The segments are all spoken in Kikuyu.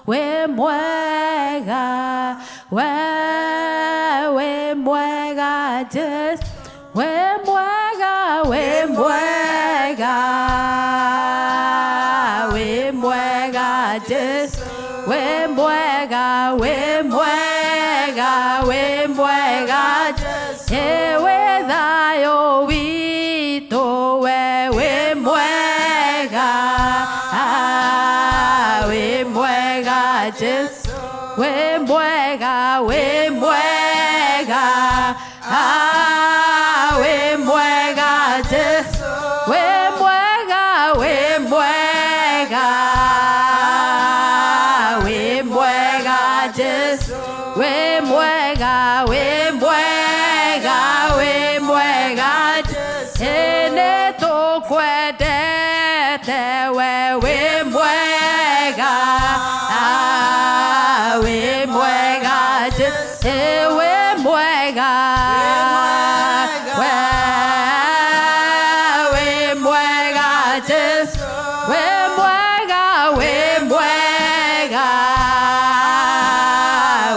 Wĩ mwega, we wĩ mwega Jesu, wĩ mwega, wĩ mwega, wĩ mwega Jesu, wĩ mwega, wĩ mwega, wĩ mwega Jesu, wĩ thayũ witũ, we wĩ mwega, wĩ mwega Jesu, wĩ mwega, wĩ mwega, wĩ mwega Jesu, wĩ mwega, wĩ mwega, wĩ mwega Jesu, wĩ mwega, wĩ mwega, wĩ mwega Jesu, nĩ tũkwendete we wĩ mwega, wĩ mwega Jesu, wĩ mwega, we wĩ mwega Jesu, wĩ mwega, wĩ mwega,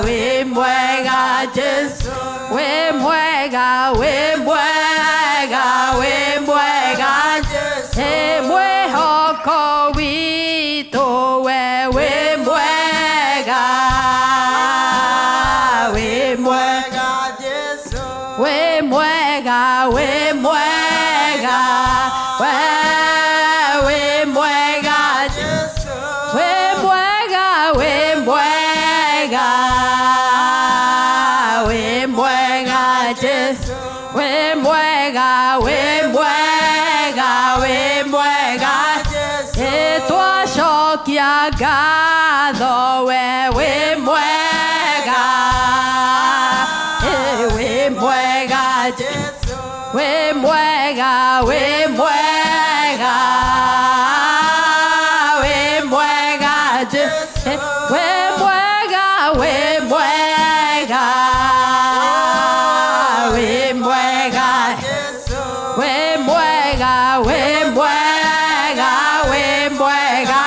wĩ mwega Jesu, wĩ mwega, wĩ mwega, wĩ mwega Jesu, mwĩhoko witũ we wĩ mwega, wĩ mwega, wĩ mwega, wĩ mwega, we wĩ mwega, wĩ mwega, wĩ mwega, wĩ mwega Jesu, wĩ mwega, wĩ mwega, wĩ mwega, twacokia ngatho we wĩ mwega, wĩ mwega Jesu, wĩ mwega, wĩ mwega, wĩ mwega Jesu, wĩ mwega, wĩ mwega, wĩ mwega, wĩ mwega, wĩ mwega, wĩ mwega,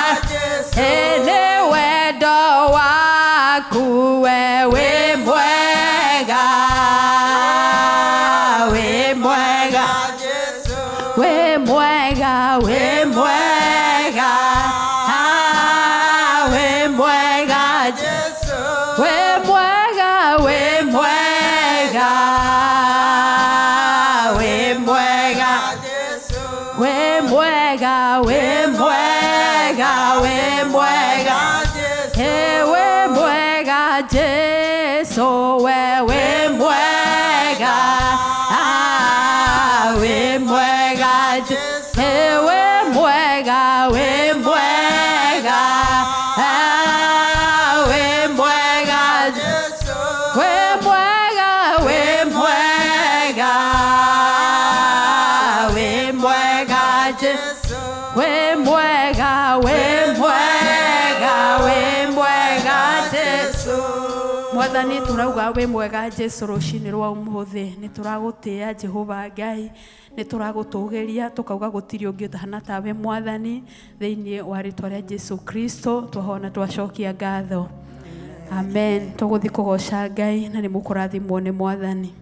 nĩ wendo waku we wĩ mwega, wĩ mwega, wĩ mwega, wĩ mwega, wĩ mwega, wĩ mwega, wĩ mwega, wĩ mwega, wĩ mwega, wĩ mwega, wĩ mwega, wĩ mwega Jesu, we wĩ mwega, wĩ mwega Jesu, wĩ mwega, wĩ mwega, wĩ mwega, wĩ mwega, wĩ mwega, wĩ mwega Jesu, wĩ mwega, wĩ mwega, wĩ mwega Jesu. Mwathani, turauga wĩ mwega Jesu. Rũcinĩ rwa ũmũthĩ nĩ tũragũtĩĩa Jehova Ngai, nĩ tũragũtũgĩria, tũkauga gũtirĩ ũngĩ ũtahana tawe Mwathani. Thĩinĩ wa rĩtwa rĩa Jesu Kristo twahona, twacokia ngatho, amen. Tũgũthiĩ kũgoca Ngai na nĩ mũkũrathimwo nĩ Mwathani.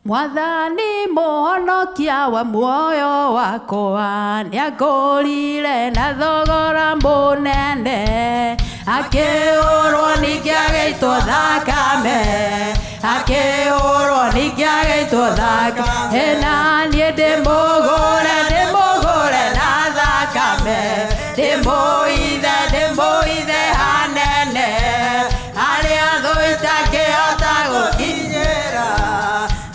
Mwathani mũhonokia wa muoyo wakwa nĩangũrire na thogora mũnene, akĩũrwo ningĩ agĩitwo thakame, akĩũrwo ningĩ agĩitwo thakame, na niĩ ndĩmũgũre, ndĩmũgũre na thakame, ndĩmũithe, ndĩmũithe hanene, harĩa thũ itakĩhota gũkinyĩra,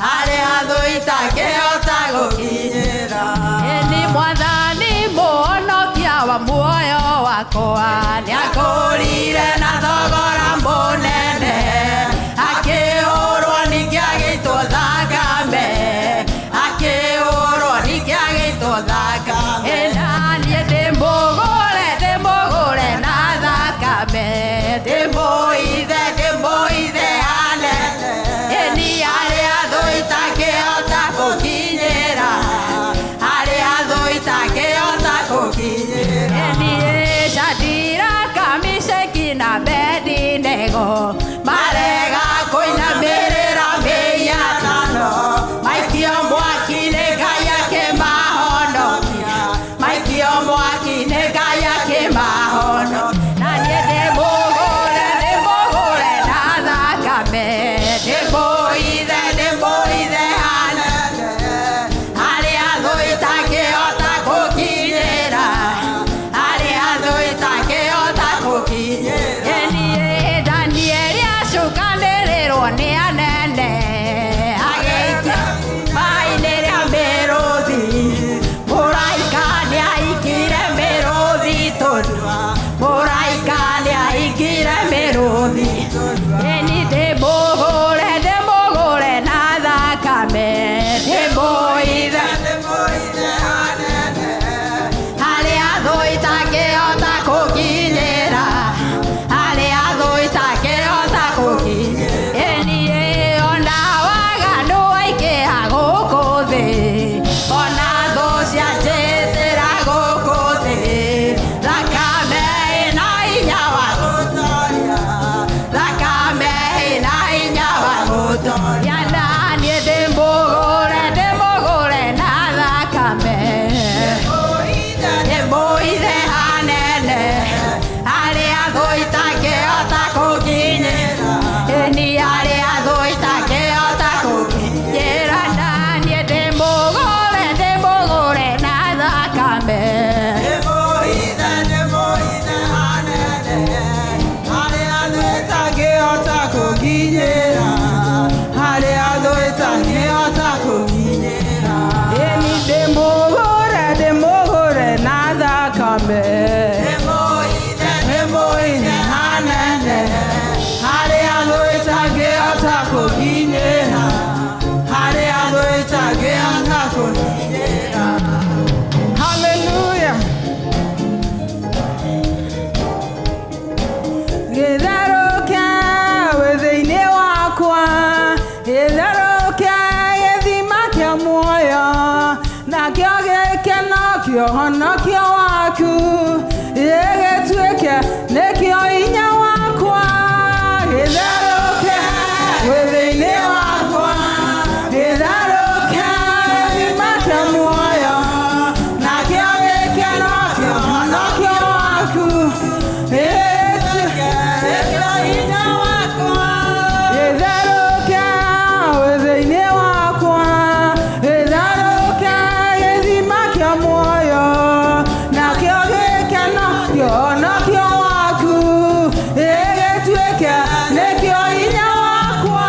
harĩa thũ itakĩhota gũkinyĩra. Ni Mwathani mũhonokia wa muoyo wakwa nĩakũrire na thogora mũnene, akĩũrwo ningĩ agĩitwo thakame, akĩũrwo ningĩ agĩitwo thakame, na niĩ ndĩmũgũre, ndĩmũgũre na thakame, ndĩmũithe, ndĩmũithe hanene, ĩni harĩa thũ itakĩhota gũkinyĩra, harĩa thũ itakĩhota gũkinyĩra. Kũkinyĩra. Niĩ Shadiraka, Misheki na Abedinego marega kũinamĩrĩra mĩhianano, maikio mwaki-inĩ, Ngai akĩmahonokia. Maikio mwaki-inĩ, Ngai akĩmahonokia. Na niĩ ndĩmũgũre, ndĩmũgũre na thakame, ndĩmũithe, ndĩmũithe hanene, harĩa thũ itangĩhota gũkinyĩra, harĩa thũ itangĩhota gũkinyĩra. Niĩ Danieli acukanĩrĩrwo nĩ anene, agĩikio maĩ-inĩ rĩa mĩrũthi. Mũraika nĩ aikire mĩrũthi tũnua, mũraika nĩ aikire mĩrũthi. Ĩni ndĩmũgũre, ndĩmũgũre na thakame, ndĩmũithe harĩa thũ itangĩhota gũkinyĩra, harĩa thũ itangĩhota gũkinyĩra. Ĩniĩ ona waganu waingĩha gũkũ thĩ, ona thũ cianjĩtĩra gũkũ thĩ, thakame ĩna hinya wa gũtoria, thakame ĩna hinya wa gũtoria. Na niĩ ndĩmũgũre, ndĩmũgũre na thakame, ndĩmũithe hanene, harĩa thũ itangĩhota gũkinyĩra. Ĩni harĩa thũ itangĩhota gũkinyĩra. Na niĩ ndĩmũgũre, ndĩmũgũre na thakame. Ndĩmũithe, ndĩmũithe hanene, harĩa thũ ĩtangĩhota kũkinyĩra, harĩa thũ ĩtangĩhota kũkinyĩra. Ĩni ndĩmũgũre, ndĩmũgũre na thakame. Ndĩmũithe, Ndĩmũithe hanene, harĩa thũ ĩtangĩhota kũkinyĩra, harĩa thũ ĩtangĩhota kũkinyĩra. Hallelujah. Gĩtherũke wĩ thĩinĩ wakwa, gĩtherũke gĩthima kĩa muoyo, nakĩo gĩkeno kĩũhonokio waku, gĩgĩtuĩke nĩkĩo hinya wakwa. Gĩtherũke wĩ thĩinĩ wakwa, gĩtherũke gĩthima kĩa muoyo, nakĩo gĩkeno kĩũhonokio waku, gĩgĩtuĩke nĩkĩo hinya wakwa. Gĩtherũke wĩ thĩinĩ wakwa, gĩtherũke gĩthima kĩa muoyo, nakĩo gĩkeno kĩhonokio waku, gĩgĩtuĩke nĩkĩo hinya wakwa.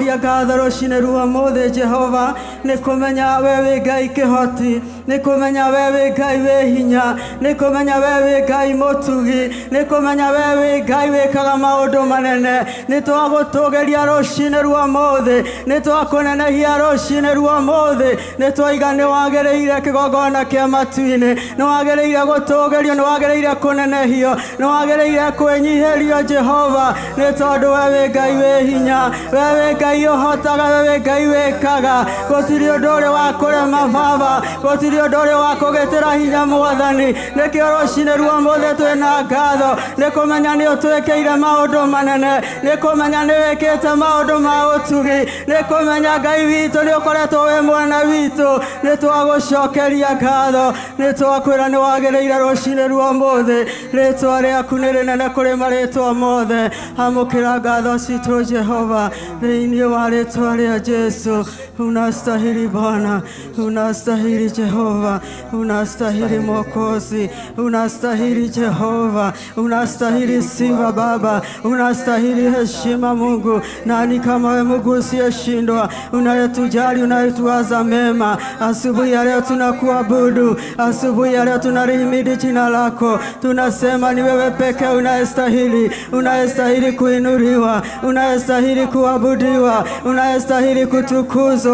Twagucokeria ngatho rucinĩ rwa mũthĩ Jehova, nĩ kũmenya we wĩ Ngai kĩhoti, nĩ kũmenya we wĩ Ngai wĩ hinya, nĩ kũmenya we wĩ Ngai mũtugi, nĩ kũmenya we wĩ Ngai wĩkaga maũndũ manene. Nĩ twagũtũgĩria rũcinĩ rwa mũthĩ, nĩ twakũnenehia rũcinĩ rwa mũthĩ, nĩ twaiga nĩ wagĩrĩire kĩgongona kĩa matu-inĩ, nĩ wagĩrĩire gũtũgĩrio, nĩ wagĩrĩire kũnenehio, nĩ wagĩrĩire kwĩnyihĩrio Jehova, nĩ tondũ we wĩ Ngai wĩ hinya, we wĩ Ngai ũhotaga, we wĩ Ngai wĩkaga. Gũtirĩ ũndũ ũrĩ wa kũrema Baba, gũtirĩ ũndũ ũrĩ wa kũgĩtĩra hinya Mwathani. Nĩkĩo rũcinĩ rwa mũthĩ twĩna ngatho, nĩ kũmenya nĩ ũtwĩkĩire maũndũ manene, nĩ kũmenya nĩ wĩkĩte maũndũ ma ũtugi, nĩ kũmenya Ngai witũ nĩ ũkoretwo wĩ mwena witũ. Nĩ twagũcokeria ngatho, nĩ twakwĩra nĩ wagĩrĩire rũcinĩ rwa mũthĩ. Rĩtwa rĩaku nĩ rĩnene kũrĩ marĩtwa mothe. Amũkĩra ngatho citũ Jehova, thĩinĩ wa rĩtwa rĩa Jesu. Unastahili Bwana, unastahili Jehova, unastahili Mwokozi, unastahili Jehova, unastahili sifa Baba, unastahili heshima Mungu. Nani kama wewe Mungu usiyeshindwa, unayetujali, unayetuwaza mema. Asubuhi ya leo tunakuabudu, asubuhi ya leo tunalihimidi jina lako, tunasema ni wewe pekee unayestahili, unayestahili kuinuliwa, unayestahili kuabudiwa, unayestahili kutukuzwa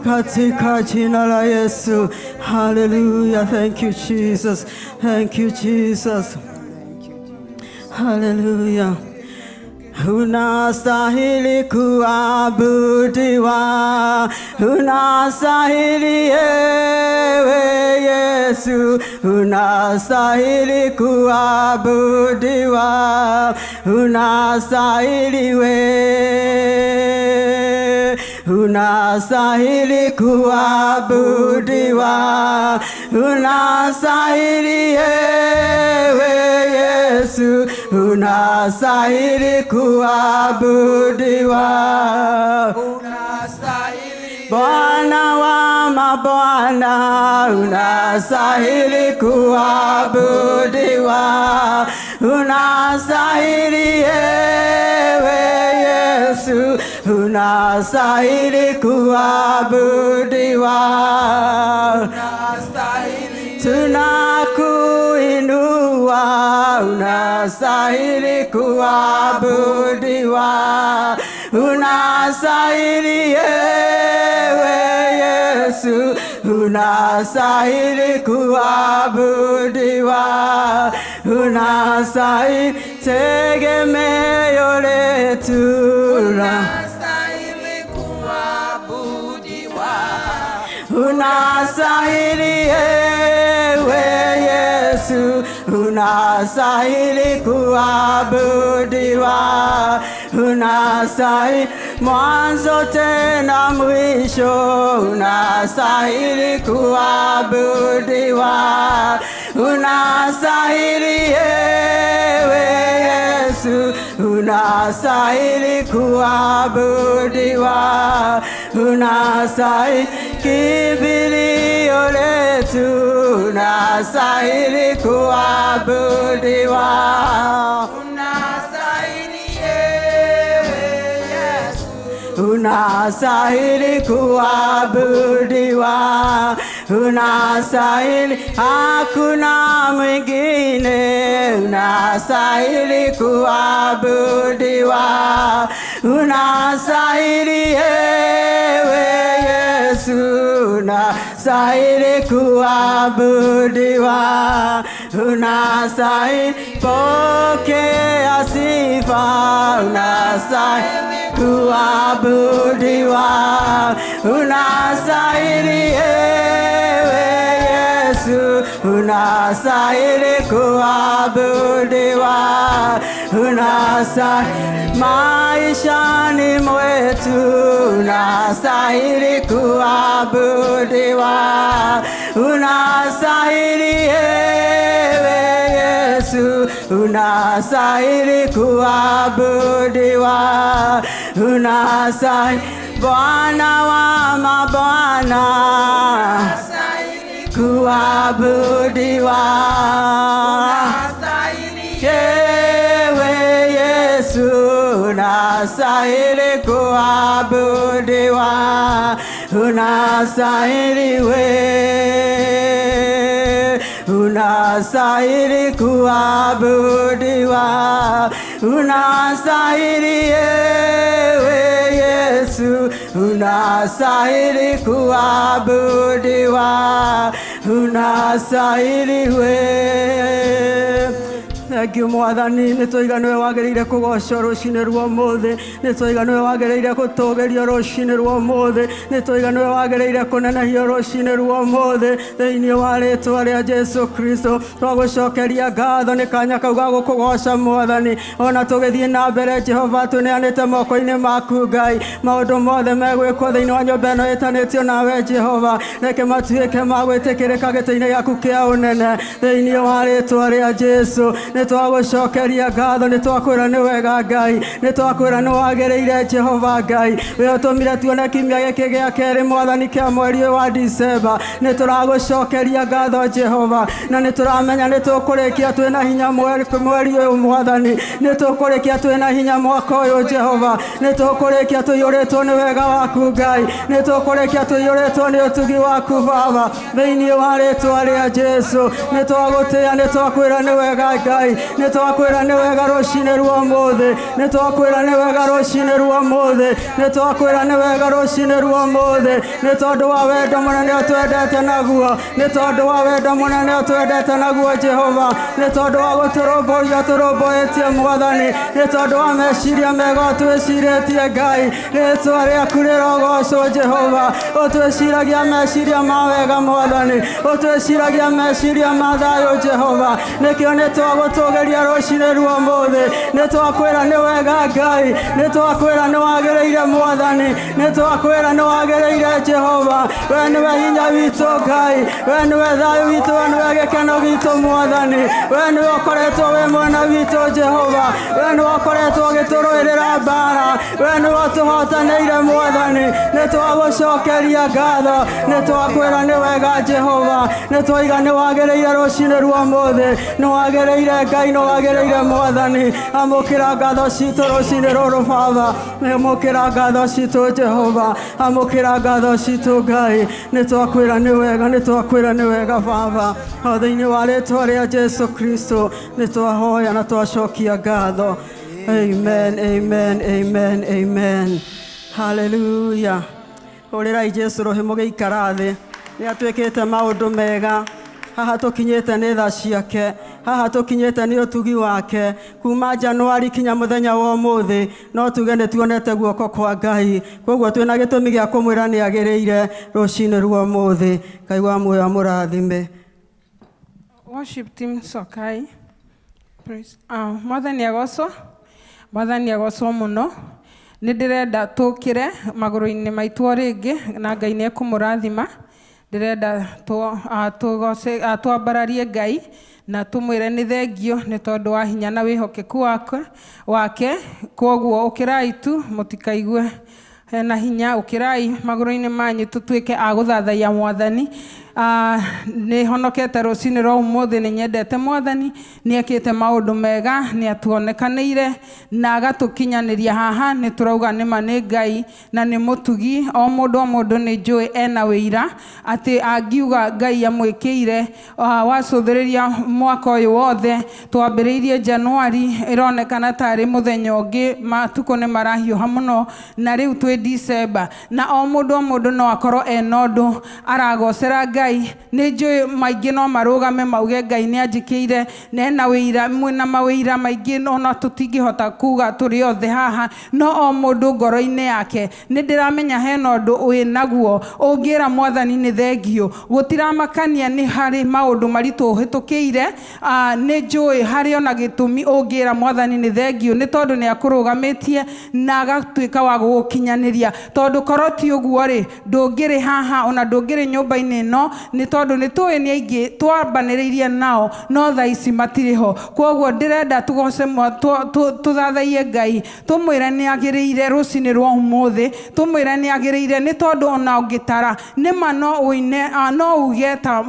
katika jina la Yesu. Hallelujah. Thank you Jesus. Thank you Jesus. Hallelujah. Unastahili kuabudiwa, unastahili ewe Yesu, unastahili kuabudiwa, unastahili we, unastahili kuabudiwa, unastahili ewe Yesu, unastahili kuabudiwa. Bwana wa mabwana, unastahili kuabudiwa, unastahili ewe Yesu, unastahili kuabudiwa. Tunakuinua, unastahili kuabudiwa, unastahili ewe Yesu, unastahili kuabudiwa, unastahili tegemeo letu. Unastahili kuabudiwa. Unastahili ewe Yesu, unastahili kuabudiwa, unastahili mwanzo tena mwisho, unastahili kuabudiwa, unastahili ewe Yesu, unastahili kuabudiwa, unastahili kimbilio letu, unastahili kuabudiwa. Unastahili ewe Yesu. Unastahili kuabudiwa, unastahili, hakuna mwingine, unastahili kuabudiwa, unastahili ewe Yesu, unastahili kuabudiwa, unastahili pokea sifa, unastahili kuabudiwa, unastahili ewe Yesu, unastahili kuabudiwa, unastahili maishani mwetu, unastahili kuabudiwa, unastahili ewe Yesu, unastahili kuabudiwa, unastahili Bwana wa mabwana, Unastahili kuabudiwa. Unastahili Ewe Yesu, unastahili Unastahili kuabudiwa, unastahili we, unastahili kuabudiwa, unastahili ewe Yesu, unastahili kuabudiwa, unastahili we. Thank you Mwathani, nĩ twaiga nĩwe wagĩrĩire kũgocwo rũcinĩ rwa ũmũthĩ, nĩ twaiga nĩwe wagĩrĩire gũtũgĩrio rũcinĩ rwa ũmũthĩ, nĩ twaiga nĩwe wagĩrĩire kũnenehio rũcinĩ rwa ũmũthĩ, thĩinĩ wa rĩtwa rĩa Jesu Kristo. Twagũcokeria ngatho nĩ kanya kau ga gũkũgoca Mwathani, ona tũgĩthiĩ na mbere Jehova, tũneanĩte moko-inĩ maku Ngai, maũndũ mothe megwĩkwo thĩinĩ wa nyũmba ĩno ĩtanĩtio nawe Jehova, reke matuĩke ma gwĩtĩkĩrĩka gĩtĩ-inĩ gĩaku kĩa ũnene, thĩinĩ wa rĩtwa rĩa Jesu. Nĩ twagũcokeria ngatho, nĩ twakwĩra nĩ wega Ngai, nĩ twakwĩra nĩ wagĩrĩire Jehova Ngai, we ũtũmire tuone kiumia gĩkĩ gĩa kerĩ Mwathani kĩa mweri ũyũ wa Disemba. Nĩ tũragũcokeria ngatho Jehova, na nĩ tũramenya nĩ tũkũrĩkia twĩna hinya mweri ũyũ Mwathani, nĩ tũkũrĩkia twĩna hinya mwaka ũyũ Jehova, nĩ tũkũrĩkia tũiyũrĩtwo nĩ wega waku Ngai, nĩ tũkũrĩkia tũiyũrĩtwo nĩ ũtugi waku Baba, thĩinĩ wa rĩtwa rĩa Jesu. Nĩ twagũtĩĩa, nĩ twakwĩra nĩ wega Ngai, nĩ twakwĩra nĩ wega rũcinĩ rwa ũmũthĩ, nĩ twakwĩra nĩ wega rũcinĩ rwa ũmũthĩ, nĩ twakwĩra nĩ wega rũcinĩ rwa ũmũthĩ, nĩ tondũ wa wendo mũnene ũtwendete naguo, nĩ tondũ wa wendo mũnene ũtwendete naguo Jehova, nĩ tondũ wa gũtũrũmbũiya ũtũrũmbũĩtie Mwathani, nĩ tondũ wa meciria mega ũtwĩcirĩtie Ngai, rĩtwa rĩaku rĩrogocwo Jehova, ũtwĩciragia meciria ma wega Mwathani, ũtwĩciragia meciria ma thayũ Jehova, nĩkĩo nĩ twagũtũgĩria rũcinĩ rwa ũmũthĩ, nĩ twakwĩra nĩ wega Ngai, nĩ twakwĩra nĩ wagĩrĩire Mwathani, nĩ twakwĩra nĩ wagĩrĩire Jehova, we nĩwe hinya witũ Ngai, we nĩwe thayũ witũ, we nĩwe gĩkeno gitũ Mwathani, we nĩwe ũkoretwo wĩ mwena witũ Jehova, we nĩwe ũkoretwo ũgĩtũrũĩrĩra mbara, we nĩwe ũtũhotanĩire Mwathani, nĩ twagũcokeria ngatho, nĩ twakwĩra nĩ wega Jehova, nĩ twaiga nĩ wagĩrĩire rũcinĩ rwa ũmũthĩ, nĩ wagĩrĩire Ngai, nĩ wagĩrĩire Mwathani, amũkĩra ngatho citũ rũcinĩ rũrũ Baba, amũkĩra ngatho citũ Jehova, amũkĩra ngatho citũ Ngai, nĩ twakwĩra nĩ wega, nĩ twakwĩra nĩ wega Baba, o thĩinĩ wa rĩtwa rĩa Jesu Kristo nĩ twahoya na twacokia ngatho. Amen, amen, amen, amen. Hallelujah. Hũrĩrai Jesu rũhĩ mũgĩikara thĩ, nĩ atwĩkĩte maũndũ mega, haha tũkinyĩte nĩ tha ciake, haha tũkinyĩte nĩ ũtugi wake, kuma Januari kinya mũthenya wa ũmũthĩ, no tuge nĩ tuonete guoko kwa Ngai, koguo twĩna gĩtũmi gĩa kũmwĩra nĩ agĩrĩire rũcinĩ rwa ũmũthĩ. Ngai wa muoyo amũrathime. Worship team Sokai. Praise. Mwathani agocwo, Mwathani agocwo mũno. Nĩ ndĩrenda tũkĩre magũrũ-inĩ maitũ o rĩngĩ na Ngai nĩ ekũmũrathima. Ndĩrenda tũgoce, twambararie Ngai na tũmwĩre nĩ thengio nĩ tondũ wa hinya na wĩhokeku wake. Kwoguo ũkĩrai tu mũtikaigue hena hinya, ũkĩrai magũrũ-inĩ manyu tũtuĩke a gũthathaiya Mwathani. Nĩ honokete rũcinĩ rwa ũmũthĩ, nĩ nyendete Mwathani, nĩ ekĩte maũndũ mega, nĩ atuonekanĩire na agatũkinyanĩria haha. Nĩ tũrauga nĩma nĩ Ngai na nĩ mũtugi. O mũndũ o mũndũ nĩ njũĩ ena wĩira atĩ angiuga Ngai amwĩkĩire, wacũthĩrĩria mwaka ũyũ wothe twambĩrĩirie Januari, ĩronekana tarĩ mũthenya ũngĩ, matukũ nĩ marahiũha mũno na rĩu twĩ December, na o mũndũ o mũndũ no akorwo ena ũndũ aragocera Ngai. Nĩ njũĩ maingĩ no marũgame mauge Ngai nĩ anjĩkĩire na ena wĩira, mwĩna mawĩira maingĩ ona tũtingĩhota kuga tũrĩ othe haha, no o mũndũ ngoro-inĩ yake nĩ ndĩramenya hena ũndũ wĩnaguo ũngĩra Mwathani nĩ thengio. Gũtiramakania nĩ harĩ maũndũ maritũ ũhĩtũkĩire, nĩ njũĩ harĩ ona gĩtũmi ũngĩra Mwathani nĩ thengio, nĩ tondũ nĩ akũrũgamĩtie na agatuĩka wa gũgũkinyanĩria. Tondũ korwo ti ũguo rĩ, ndũngĩrĩ haha ona ndũngĩrĩ nyũmba-inĩ ĩno, nĩ tondũ nĩ tũĩ nĩ aingĩ twambanĩrĩirie nao no thaa ici matirĩ ho. Kwoguo ndĩrenda tũgoce tũthathaiye Ngai, tũmwĩre nĩ agĩrĩire rũcinĩ rwa ũmũthĩ, tũmwĩre nĩ agĩrĩire, nĩ tondũ ona ũngĩtara nĩma no ũine, no uge ta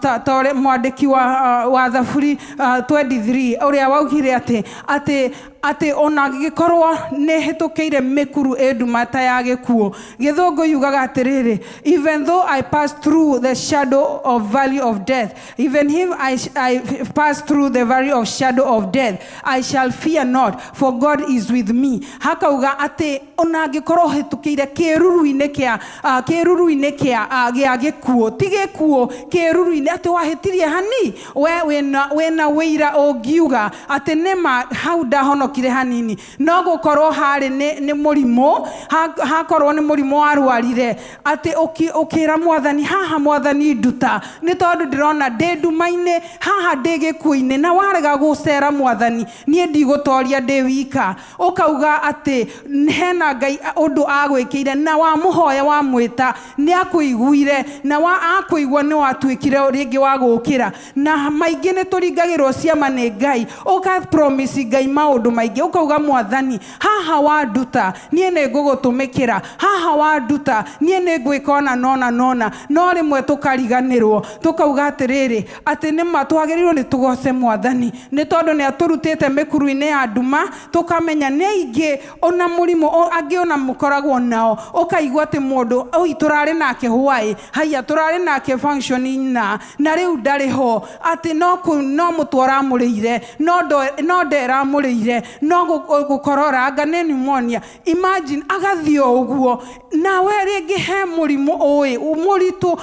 ta ũrĩa mwandĩki wa Thaburi 23 ũrĩa waugire atĩ Atĩ ona gĩkorwo nĩ hĩtũkĩire mĩkuru ĩ nduma ta ya gĩkuũ. Gĩthũngũ yugaga atĩrĩrĩ, "Even though I pass through the shadow of valley of death, even if I pass through the valley of shadow of death, I shall fear not, for God is with me." Hakauga atĩ ona angĩkorwo hĩtũkĩire kĩruru-inĩ kĩa kĩruru-inĩ kĩa gĩa gĩkuũ, ti gĩkuũ, kĩruru-inĩ, atĩ wahĩtirie hani, we wĩna wĩira ũngiuga atĩ nĩma hau ndahonokire hanini. No gũkorwo harĩ nĩ mũrimũ, hakorwo nĩ mũrimũ warwarire, atĩ ũkĩra Mwathani, "Haha Mwathani nduta, nĩ tondũ ndĩrona ndĩ nduma-inĩ haha, ndĩ gĩkuũ-inĩ, na warega gũcera Mwathani, niĩ ndigũtoria ndĩ wika." Ũkauga atĩ hena Ngai ũndũ agwĩkĩire, na wamũhoya, wamwĩta, nĩ akũiguire, na wa akũigua nĩ watuĩkire rĩngĩ wa gũkĩra. Na maingĩ nĩ tũringagĩrwo ciama nĩ Ngai. Ũka promise Ngai maũndũ maingĩ, ũkauga, "Mwathani, haha wanduta niĩ nĩ ngũgũtũmĩkĩra, haha wanduta niĩ nĩ ngwĩka ona nona nona." No rĩmwe tũkariganĩrwo, tũkauga atĩrĩrĩ, atĩ nĩma twagĩrĩirwo nĩ tũgoce Mwathani, nĩ tondũ nĩ atũrutĩte mĩkuru-inĩ ya nduma. Tũkamenya nĩ aingĩ ona mũrimũ angĩ ona mũkoragwo nao, ũkaigua atĩ mũndũ oi tũrarĩ nake hwaĩ haiya, tũrarĩ nake function na rĩu ndarĩ ho, atĩ no mũtwe ũramũrĩire, no nderamũrĩire, no gũkorora anga nĩ pneumonia. Imagine agathiĩ o ũguo. Nawe rĩngĩ he mũrimũ ũĩ mũritũ,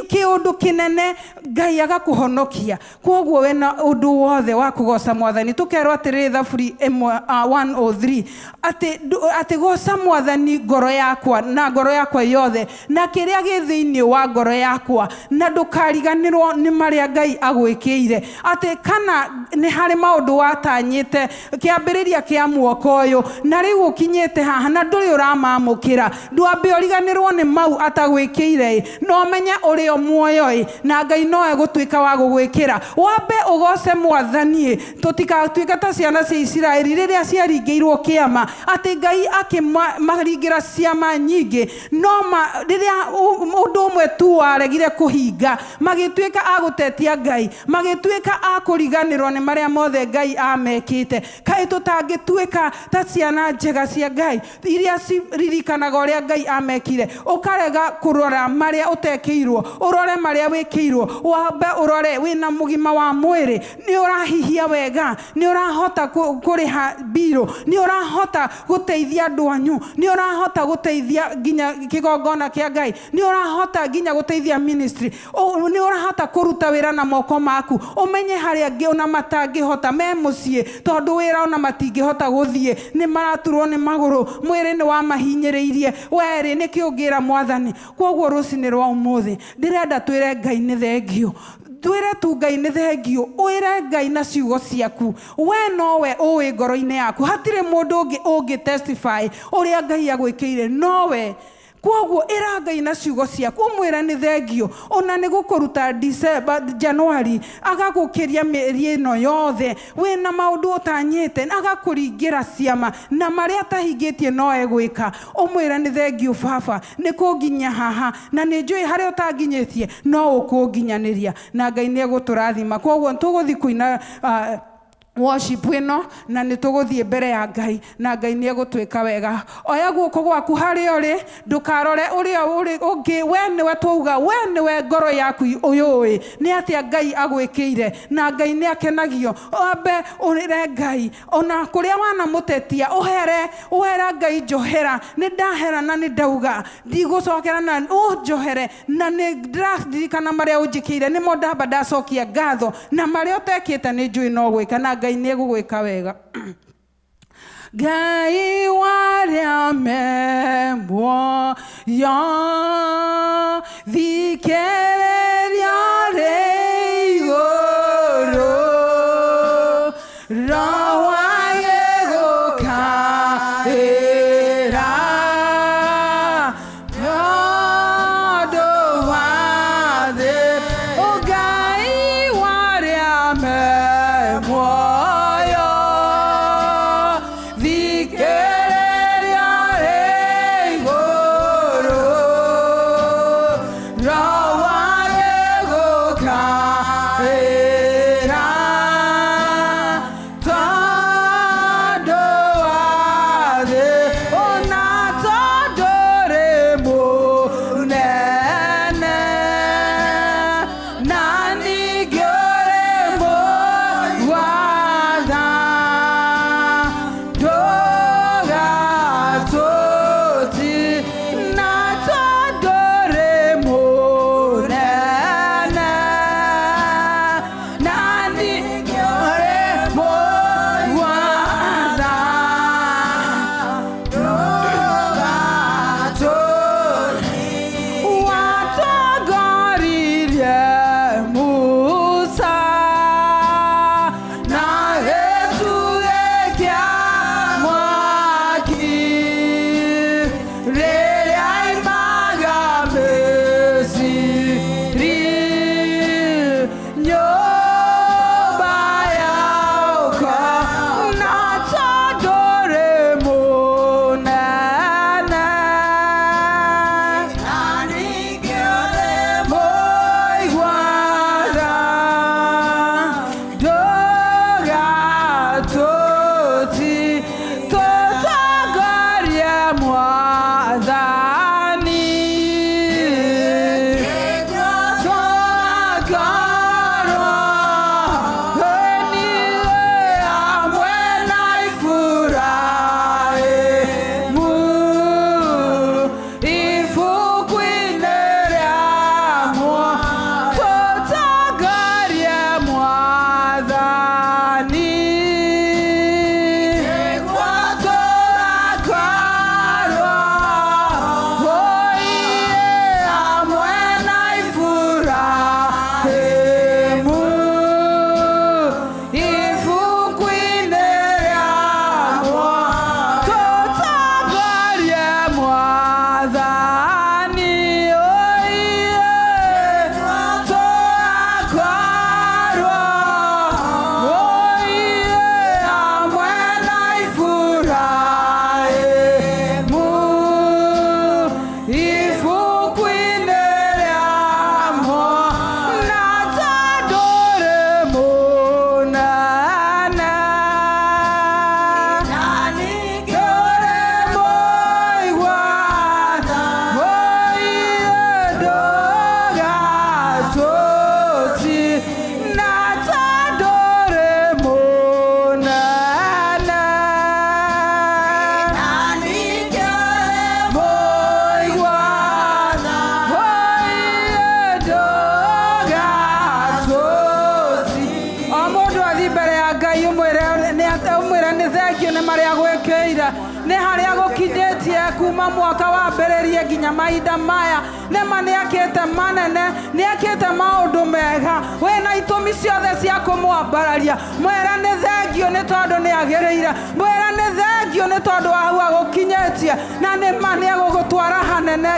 kĩũndũ kĩnene, Ngai agakũhonokia. Koguo wĩna ũndũ wothe wa kũgoca Mwathani. Tũkerwo atĩrĩrĩ, Thaburi ĩmwe 103, atĩ goca Mwathani ngoro yakwa na ngoro yakwa yothe na kĩrĩa gĩ thĩinĩ wa ngoro yakwa, na ndũkariganĩrwo nĩ marĩa Ngai agwĩkĩire. Atĩ kana nĩ harĩ maũndũ watanyĩte kĩambĩrĩria kĩa mwaka ũyũ, na rĩu ũkinyĩte haha na ndũrĩ ũramamũkĩra, ndwambe ũriganĩrwo nĩ mau atagwĩkĩire ĩ, no menye ũrĩ o muoyo ĩ, na Ngai no egũtuĩka wa gũgwĩkĩra. Wambe ũgoce Mwathani ĩ, tũtigatuĩke ta ciana cia Isiraeli rĩrĩa ciaringĩirwo kĩama, atĩ Ngai akĩmaringĩra ciama nyingĩ, no ma rĩrĩa ũndũ ũmwe tu waregire kũhinga, magĩtuĩka a gũtetia Ngai, magĩtuĩka a kũriganĩrwo nĩ marĩa mothe Ngai amekĩte. Kaĩ tũtangĩtuĩka ta ciana njega cia Ngai iria ciririkanaga ũrĩa Ngai amekire? Ũkarega kũrora marĩa ũtekĩirwo, ũrore marĩa wĩkĩirwo. Wambe ũrore wĩna mũgima wa mwĩrĩ, nĩ ũrahihia wega, nĩ ũrahota kũrĩha mbirũ, nĩ ũrahota gũteithia andũ anyu, nĩ ũrahota gũteithia nginya kĩgongona kĩa Ngai, nĩ ũrahota nginya gũteithia ministry, nĩ ũrahota kũruta wĩra na moko maku. Ũmenye harĩa angĩ ona matangĩhota me mũciĩ, tondũ wĩra ona matingĩhota gũthiĩ, nĩ maraturwo nĩ magũrũ, mwĩrĩ nĩ wamahinyĩrĩirie. Werĩ nĩkĩ ũngĩra Mwathani? Koguo rũcinĩ rwa ũmũthĩ ndĩrenda twĩre Ngai nĩ thengio. Twĩre tu Ngai nĩ thengio. Wĩre Ngai na ciugo ciaku. We nowe ũĩ ngoro-inĩ yaku, hatirĩ mũndũ ũngĩ ũngĩ testify ũrĩa Ngai agwĩkĩire nowe. Koguo ĩra Ngai na ciugo ciaku, ũmwĩre nĩ thengio, ona nĩ gũkũruta December, January, agagũkĩria mĩeri ĩno yothe. Wĩna maũndũ ũtanyĩte, agakũringĩra ciama, na marĩa atahingĩtie no egwĩka. Ũmwĩre nĩ thengio, baba, nĩ kũnginyia haha, na nĩ njũĩ harĩa ũtanginyĩtie no ũkũnginyanĩria, na Ngai nĩ egũtũrathima. Koguo tũgũthiĩ kũina worship ĩno, na nĩ tũgũthiĩ mbere ya Ngai, na Ngai nĩ egũtwĩka wega. Oya guoko gwaku harĩa ũrĩ, ndũkarore ũrĩa ũrĩ ũngĩ. We nĩwe twauga, we nĩwe ngoro yaku ũyũĩ nĩ atĩa Ngai agwĩkĩire, na Ngai nĩ akenagio. Wambe ũrĩre Ngai, ona kũrĩa wanamũtetia, ũhere, ũhere Ngai, "Njohera, nĩ ndahera na nĩ ndauga ndigũcokera, na ũnjohere, na nĩ ndĩraririkana marĩa ũnjĩkĩire, nĩmo ndamba ndacokia ngatho, na marĩa ũtekĩte nĩ njũĩ no gwĩka, na Ngai nĩ egũgwĩka wega." Ngai warĩa me muoyo, thikĩrĩria rĩ igũrũ, roho agĩgũkaĩra ũndũ wa thĩ. Ngai warĩa me muoyo, thikĩrĩria rĩ igũrũ. Kuma mwaka wambĩrĩrie nginya mahinda maya, nĩma nĩekĩte manene, nĩekĩte maũndũ mega. Wĩna itũmi ciothe cia kũmwambararia. Mwĩre nĩ thengio nĩ tondũ nĩ agĩrĩire. Mwĩre nĩ thengio nĩ tondũ wa hau agũkinyĩtie, na nĩma nĩegũgũtwara hanene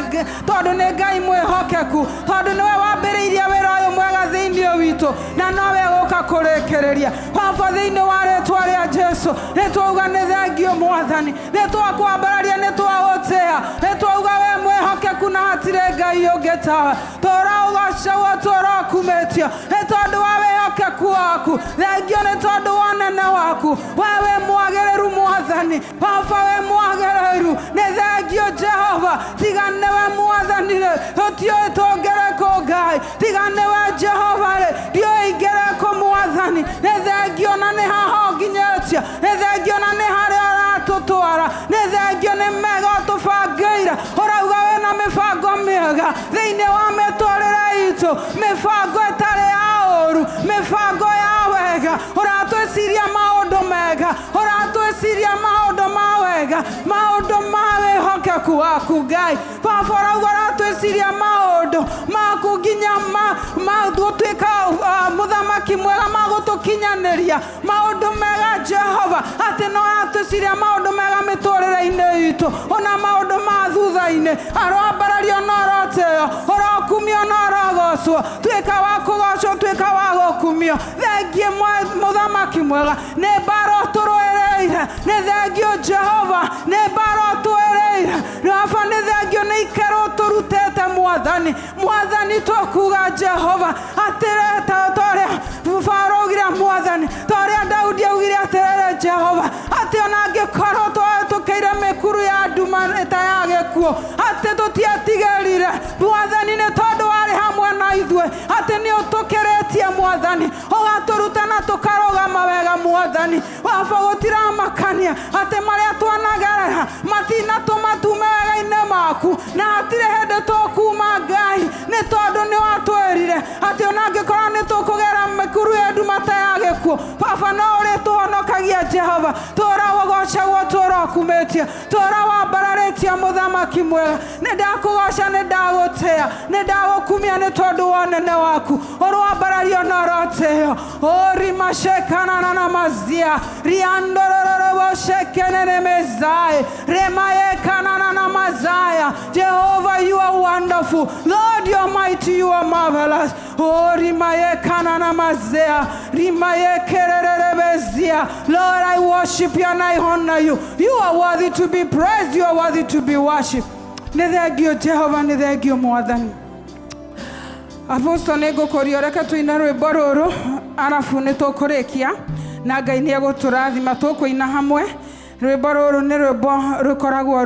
tondũ nĩ Ngai mwĩhokeku, tondũ nĩwe wambĩrĩirie wĩra ũyũ mwega thĩinĩ witũ, na nowe gũka kũrĩkĩrĩria. Baba, thĩinĩ wa rĩtwa rĩa Jesu, nĩ twauga nĩ thengio Mwathani, nĩ twakwambararia, nĩ twagũtĩa, nĩ twauga we mwĩhokeku na hatirĩ Ngai ũngĩ tawe. Tũra ũgocagwo, tũra ũkumĩtio nĩ tondũ wa wĩhokeku waku. Thengio nĩ tondũ wa ũnene waku. We wĩ mwagĩrĩru Mwathani. Baba, wĩ mwagĩrĩru. Nĩ thengio Jehova. Tiga nĩwe Mwathani rĩ, tũtiũĩ tũngĩrĩkũ Ngai. Tiga nĩwe Jehova rĩ, ndiũĩ ingĩrĩkũ Mwathani. Nĩ thengio na nĩ haha ũnginyĩtie. Nĩ thengio na nĩ harĩa ũratũtwara. Nĩ thengio nĩ mega ũtũbangĩire. Ũrauga wĩna mĩbango mĩega thĩinĩ wa mĩtũrĩre itũ, mĩbango ĩtarĩ ya ũũru, mĩbango ya wega. Ũratwĩciria maũndũ mega, ũratwĩciria maũndũ ma wega, maũndũ ma wĩhokeku waku Ngai. Baba, ũrauga ũratwĩciria maũndũ maku nginya ma gũtuĩka mũthamaki mwega, ma gũtũkinyanĩria maũndũ mega Jehova, atĩ no ũratwĩciria maũndũ mega mĩtũrĩre-inĩ itũ, ona maũndũ ma thutha-inĩ. Aroambarario na ũrotĩo, ũrokumio na ũrogocwo. Tuĩka wa kũgocwo, tuĩka wa gũkumio. Thengie mũthamaki mwega, nĩ mbara ũtũrũĩrĩire. Nĩ thengio Jehova, nĩ mbara ũtũĩrĩire. Baba, nĩ thengio nĩ ikero ũtũrutĩte Mwathani. Mwathani, tũkuga Jehova atĩrĩ, ta ũrĩa Farao augire Mwathani, ta ũrĩa Daudi augire atĩrĩrĩ Jehova, atĩ ona angĩkorwo twahĩtũkĩire mĩkuru ya nduma ta ya gĩkuũ, atĩ tũtiatigĩrire Mwathani, nĩ tondũ warĩ hamwe na ithuĩ, atĩ nĩ ũtũkĩrĩtie Mwathani, ũgatũruta na tũkarũgama wega Mwathani. Baba, gũtiramakania atĩ marĩa twanagerera matinatũma tume wega-inĩ maku, na hatirĩ hĩndĩ tũkuma Ngai, nĩ tondũ nĩ watwĩrire atĩ ona angĩkorwo nĩ tũkũgera mĩkuru ya nduma ta ya gĩkuũ, Baba, no ũrĩtũhonokagia Jehova. Tũra ũgocagwo, tũra ũkumĩtie, tũra wambararĩtie mũthamaki mwega. Nĩ ndakũgoca, nĩ ndagũtĩa, nĩ ndagũkumia nĩ tondũ wa ũnene waku. Ũrwambarario na ũrotĩo. Orimashekana na mazia riandororoboshekenene mezai remayekanana na mazaya. Jehovah, you are wonderful. Lord, you are mighty, you are marvelous. Orimayekana na mazea rimayekererebezia. Lord, I worship you and I honor you. You are worthy to be praised, you are worthy to be worshipped. Nĩ thengio Jehova, nĩ thengio Mwathani. Apostle, nĩ ngũkũria reke tũine rwĩmbo rũrũ, arabu nĩ tũkũrĩkia na Ngai nĩ egũtũrathima. Tũkũina hamwe rwĩmbo rũrũ. Nĩ rwĩmbo rũkoragwo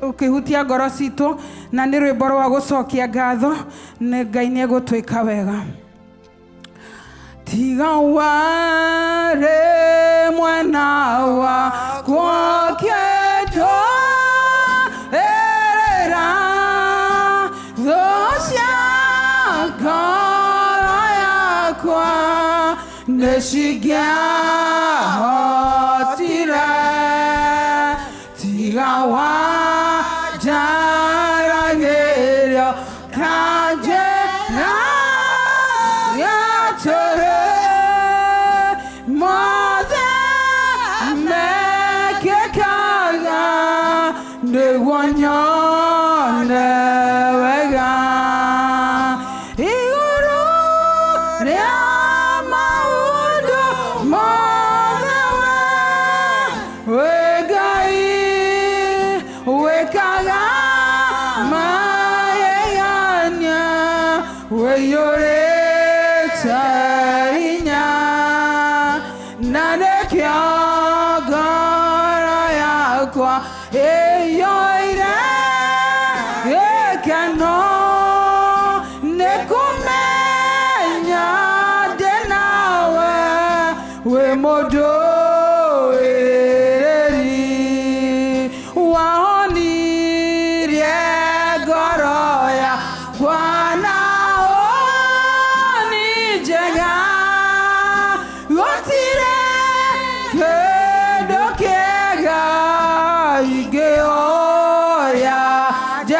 rũkĩhutia ngoro citũ, na nĩ rwĩmbo rwa gũcokia ngatho. Nĩ Ngai nĩ egũtwĩka wega. Tiga warĩ mwena wakwa kĩndũĩrĩra thũ cia ngoro yakwa nĩ cingĩahotire, tiga wanjaragĩrio kanjĩra atĩrĩ, mothe mekĩkaga nĩguo nyone wega igũrũ rĩa maũndũ mothe. We wĩ Ngai wĩkaga magegania, wĩiyũrĩte hinya, na nĩkĩo ngoro yakwa ĩiyũire gĩkeno nĩ kũmenya ndĩ nawe, wĩ mũndũ wĩrĩri wahonirie ngoro yakwa na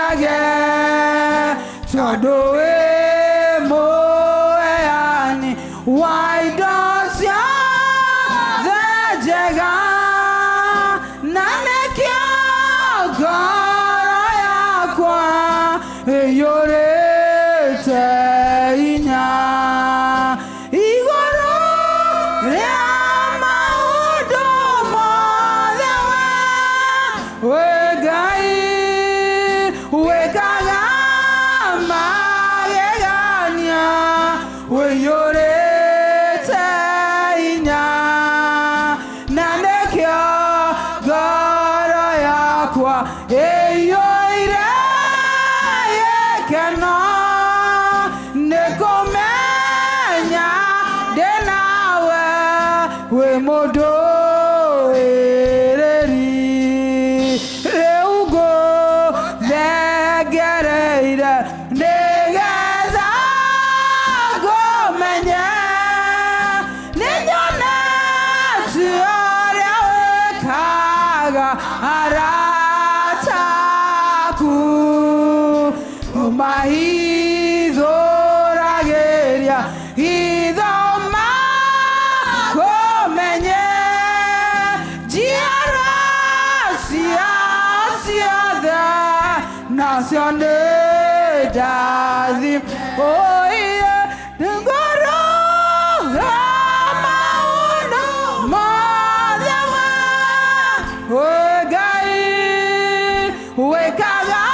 Nĩngenage tondũ wĩ mũheani wa indo ciothe njega, na nĩkĩo ngoro yakwa ĩiyũrĩte hinya. Igũrũ rĩa maũndũ mothe we wĩ Ngai wĩkaga magegania, wĩiyũrĩte hinya, na nĩkĩo ngoro yakwa ĩiyũire gĩkeno nĩ kũmenya ndĩ nawe wĩ mũndũ wĩrĩri. Rĩu ngũthengereire nĩgetha ngũmenye, nĩnyonete ũrĩa wĩkaga arata aku, ũmahithũragĩria hitho makũmenye. Njiarwa ciao ciothe nacio nĩ ndathime. Oiye ngoro maũndũ mothe we Ngai wĩkaga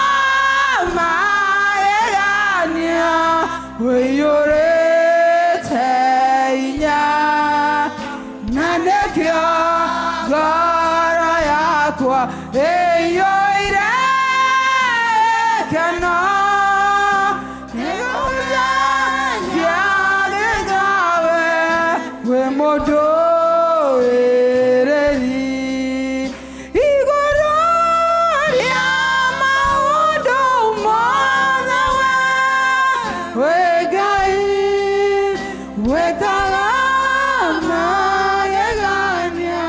magegania, wĩiyũrĩte hinya, na nĩkĩo ngoro yakwa ĩiyũire gĩkeno nĩgũthengia wĩ mũndũ wĩrĩri. Igũrũ rĩa maũndũ mothe we wĩ Ngai wĩkaga magegania,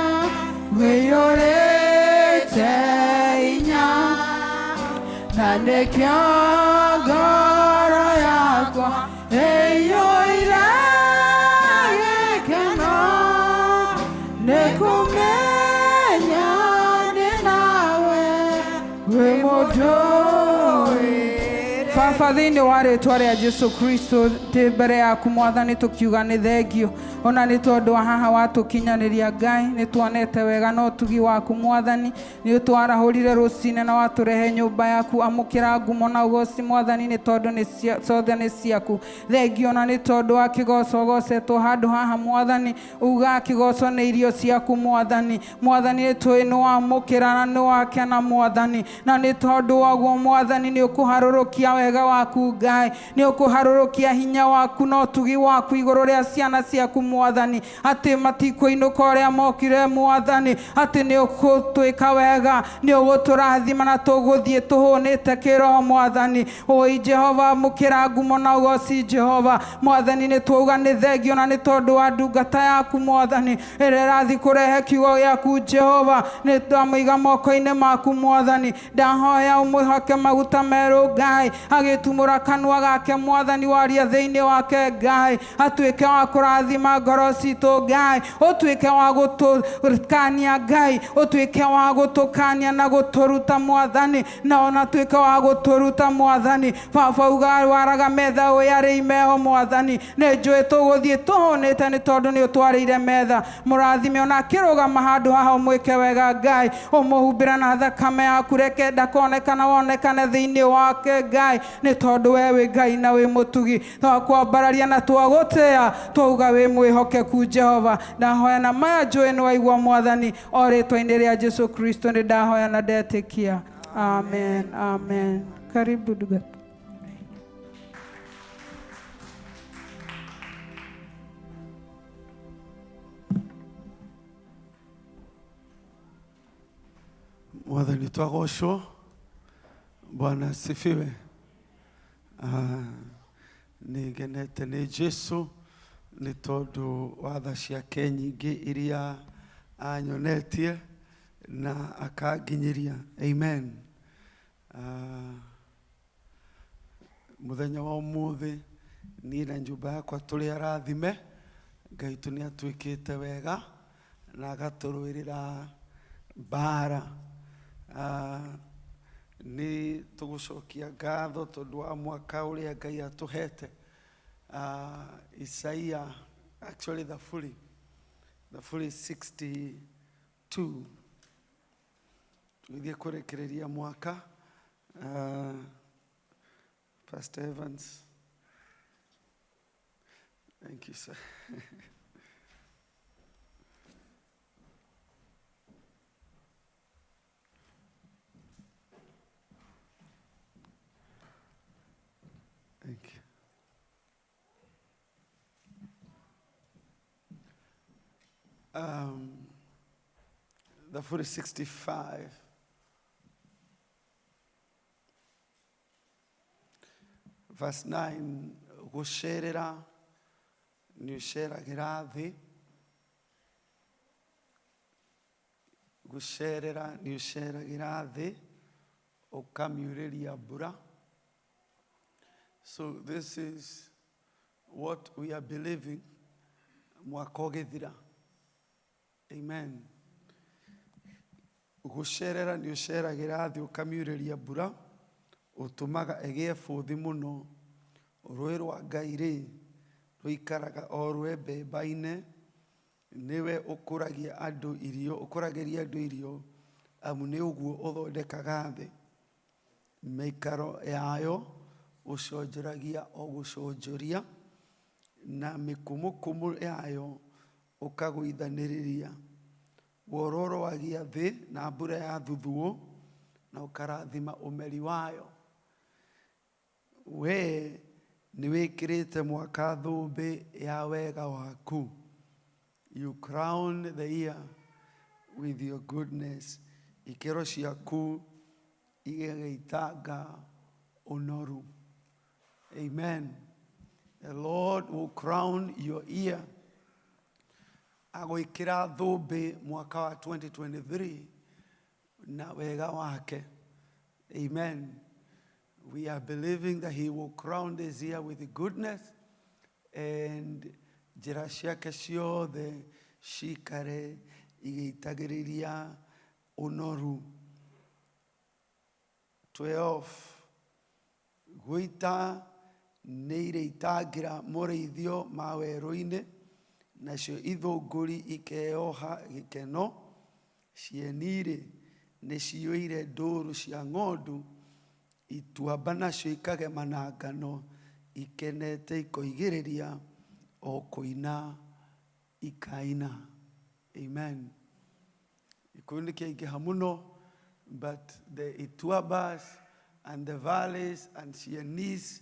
wĩiyũrĩte hinya, na nĩkĩo ngoro yakwa ĩiyũire gĩkeno nĩ kũmenya ndĩ nawe wĩ mũndũ. Baba, thĩinĩ wa rĩtwa rĩa Jesu Kristo, ndĩ mbere yaku Mwathani, tũkiuga nĩ thengio ona nĩ tondũ wa haha watũkinyanĩria. Ngai, nĩ tuonete wega na ũtugi waku. Mwathani, nĩ ũtwarahũrire rũcinĩ na watũrehe nyũmba yaku. Amũkĩra ngumo na ũgoci, Mwathani, nĩ tondũ nĩ ciothe nĩ ciaku. Thengio na nĩ tondũ wa kĩgoco ũgocetwo handũ haha. Mwathani, uga kĩgoco nĩ irio ciaku. Mwathani, Mwathani, nĩ tũĩ nĩ wamũkĩra na nĩ wakena, Mwathani, na nĩ tondũ waguo, Mwathani, nĩ ũkũharũrũkia wega waku. Ngai, nĩ ũkũharũrũkia hinya waku na ũtugi waku igũrũ rĩa ciana ciaku, Mwathani, atĩ matikũinũka ũrĩa mokire. Mwathani, atĩ nĩ ũgũtwĩka wega, nĩ ũgũtũrathima na tũgũthiĩ tũhũnĩte kĩroho. Mwathani, ũi Jehova, mũkĩra ngumo na ũgoci. Jehova Mwathani, nĩ twauga nĩ thengio na nĩ tondũ wa ndungata yaku, Mwathani, ĩrĩa ĩrathiĩ kũrehe kiugo gĩaku. Jehova, nĩ twamũiga moko-inĩ maku. Mwathani, ndahoya ũmwĩhoke maguta merũ. Ngai, agĩtumũra kanua gake, Mwathani, waria thĩinĩ wake. Ngai, atuĩke wa kũrathima ngoro citũ. Ngai, ũtuĩke wa gũtũkania. Ngai, ũtuĩke wa gũtũkania na gũtũruta, Mwathani, na ona tuĩke wa gũtũruta. Mwathani, Baba, uga waraga metha ũyũ arĩ imeho. Mwathani, nĩ njũĩ tũgũthiĩ tũhũnĩte nĩ tondũ nĩ ũtwarĩire metha. Mũrathime ona akĩrũgama handũ haha, ũmwĩke wega. Ngai, ũmũhumbĩra na thakame yaku, reke ndakonekana wonekane thĩinĩ wake. Ngai, nĩ tondũ we wĩ Ngai na wĩ mũtugi, twakwambararia na twagũtĩa, twauga wĩ mwĩhokeku. Jehova, ndahoya na maya njũĩ nĩ waigua. Mwathani, o rĩtwa-inĩ rĩa Jesu Kristo nĩ ndahoya na ndetĩkia. Amen, amen. Karibu ndugu. Mwathani twagocwo. Bwana asifiwe. Ah, nĩ ngenete nĩ Jesu nĩ tondũ wa tha ciake nyingĩ iria anyonetie na akanginyĩria. Amen. Ah, Muthenya wa umuthi niĩ na nyũmba yakwa tũrĩ arathime. Ngai witũ nĩ atwĩkĩte wega na agatũrũĩrĩra mbara. Nĩ tũgũcokia ngatho tondũ wa mwaka ũrĩa Ngai atũhete. Isaia, actually Thaburi 62 tũgĩthiĩ kũrĩkĩrĩria mwaka. Pastor Evans, thank you, sir. Thank you. Thaburi 65. Verse 9, gũcerera nĩ ũceragĩra thĩ, gũcerera nĩ ũceragĩra thĩ, ũkamiurĩria mbura. So this is what we are believing mwaka ũgĩthira. Amen. Gũcerera nĩ ũceragĩra thĩ ũkamiurĩria mbura, ũtũmaga ĩgĩe bũthi mũno. Rũĩ rwa Ngai rĩ, rũikaraga o rwembembaine, nĩwe ũkũragia andũ irio, ũkũragĩria andũ irio, amu nĩ ũguo ũthondekaga thĩ. Mĩikaro yayo ũconjoragia o gũconjoria, na mĩkũmũkũmũ yayo ũkagũithanĩrĩria. Wororoagia thĩ na mbura ya thuthuũ, na ũkarathima ũmeri wayo. We nĩwĩkĩrĩte mwaka thũmbĩ ya wega waku. You crown the year with your goodness. Ikĩro ciaku igagĩitanga ũnoru. Amen. The Lord will crown your year. Agwĩkĩra thũmbĩ mwaka wa 2023 na wega wake. Amen. We are believing that he will crown this year with goodness and njĩra ciake ciothe cikare igĩitagĩrĩria ũnoru. 12. Gũita nĩ irĩitangĩra mũrĩithio ma werũ-inĩ, nacio ithũngũri ikeoha gĩkeno. Cieni-rĩ, nĩ ciyũire ndũũru cia ng'ondu, ituamba nacio ikagema na ngano, ikenete ikoigĩrĩria o kũina ikaina. Amen. Gĩkũyũ nĩ kĩaingĩha mũno, but the ituambas and the valleys and cienis,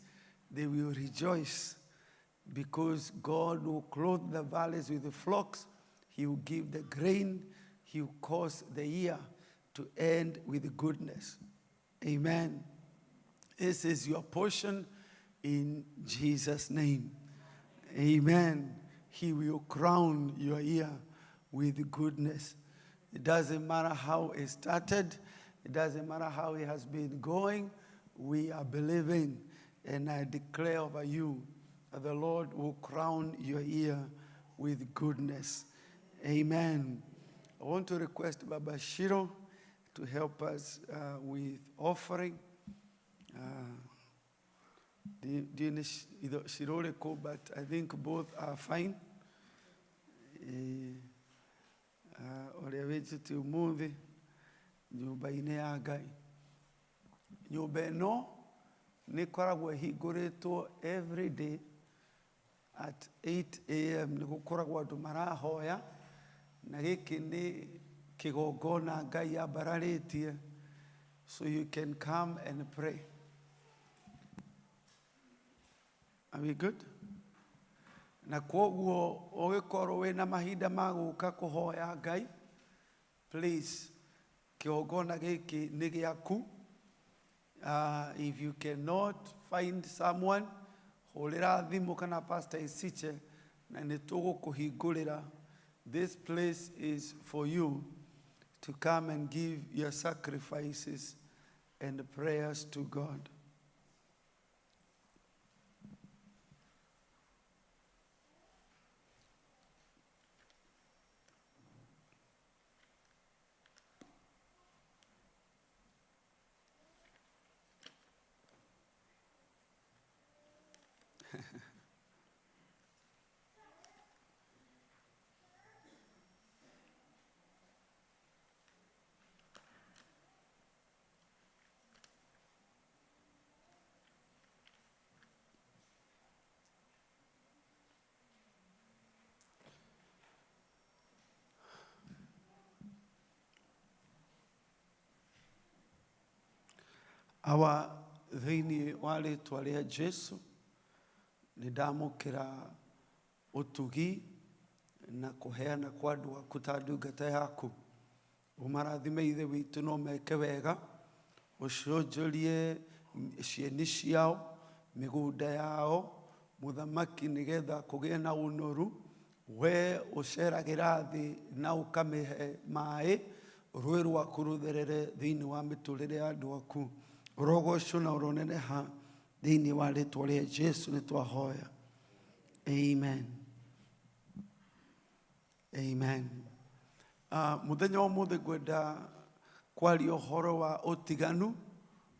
they will rejoice because God will clothe the valleys with the flocks. He will give the grain. He will cause the year to end with goodness. Amen. This is your portion in Jesus' name. Amen. He will crown your year with goodness. It doesn't matter how it started. It doesn't matter how it has been going. We are believing, and I declare over you that the Lord will crown your year with goodness. Amen. I want to request Baba Shiro to help us with offering. Shiroreko, but I think both are fine. Ũrĩa wĩnjĩte ũmũthĩ nyũmba-inĩ ya Ngai. Nyũmba ĩno nĩ ĩkoragwo ĩhingũrĩtwo every day at 8 a.m. Nĩ gũkoragwo andũ marahoya, na gĩkĩ nĩ kĩgongona Ngai ambararĩtie, so you can come and pray. Are we good? Na kwoguo ũgĩkorwo wĩna mahinda ma gũka kũhoya Ngai, please, kĩgongona gĩkĩ nĩ gĩaku. If you cannot find someone, hũrĩra thimũ kana Pastor Isiche na nĩ tũgũkũhingũrĩra. This place is for you to come and give your sacrifices and prayers to God. Awa thĩinĩ wa rĩtwa rĩa Jesu nĩ ndamũkĩra ũtugi na kũheana kwa andũ aku ta ndungata yaku. Ũmarathime Ithe witũ no meke wega, ũcionjorie cieni ciao, mĩgũnda yao, mũthamaki, nĩgetha kũgĩe na ũnoru. We ũceragĩra thĩ na ũkamĩhe maĩ, rũĩ rwaku rũtherere thĩinĩ wa mĩtũrĩre ya andũ aku. Ũrogocwo na ũroneneha thĩinĩ wa rĩtwa rĩa Jesu nĩ twahoya. Amen. Amen. Mũthenya wa ũmũthĩ ngwenda kwaria ũhoro wa ũtiganu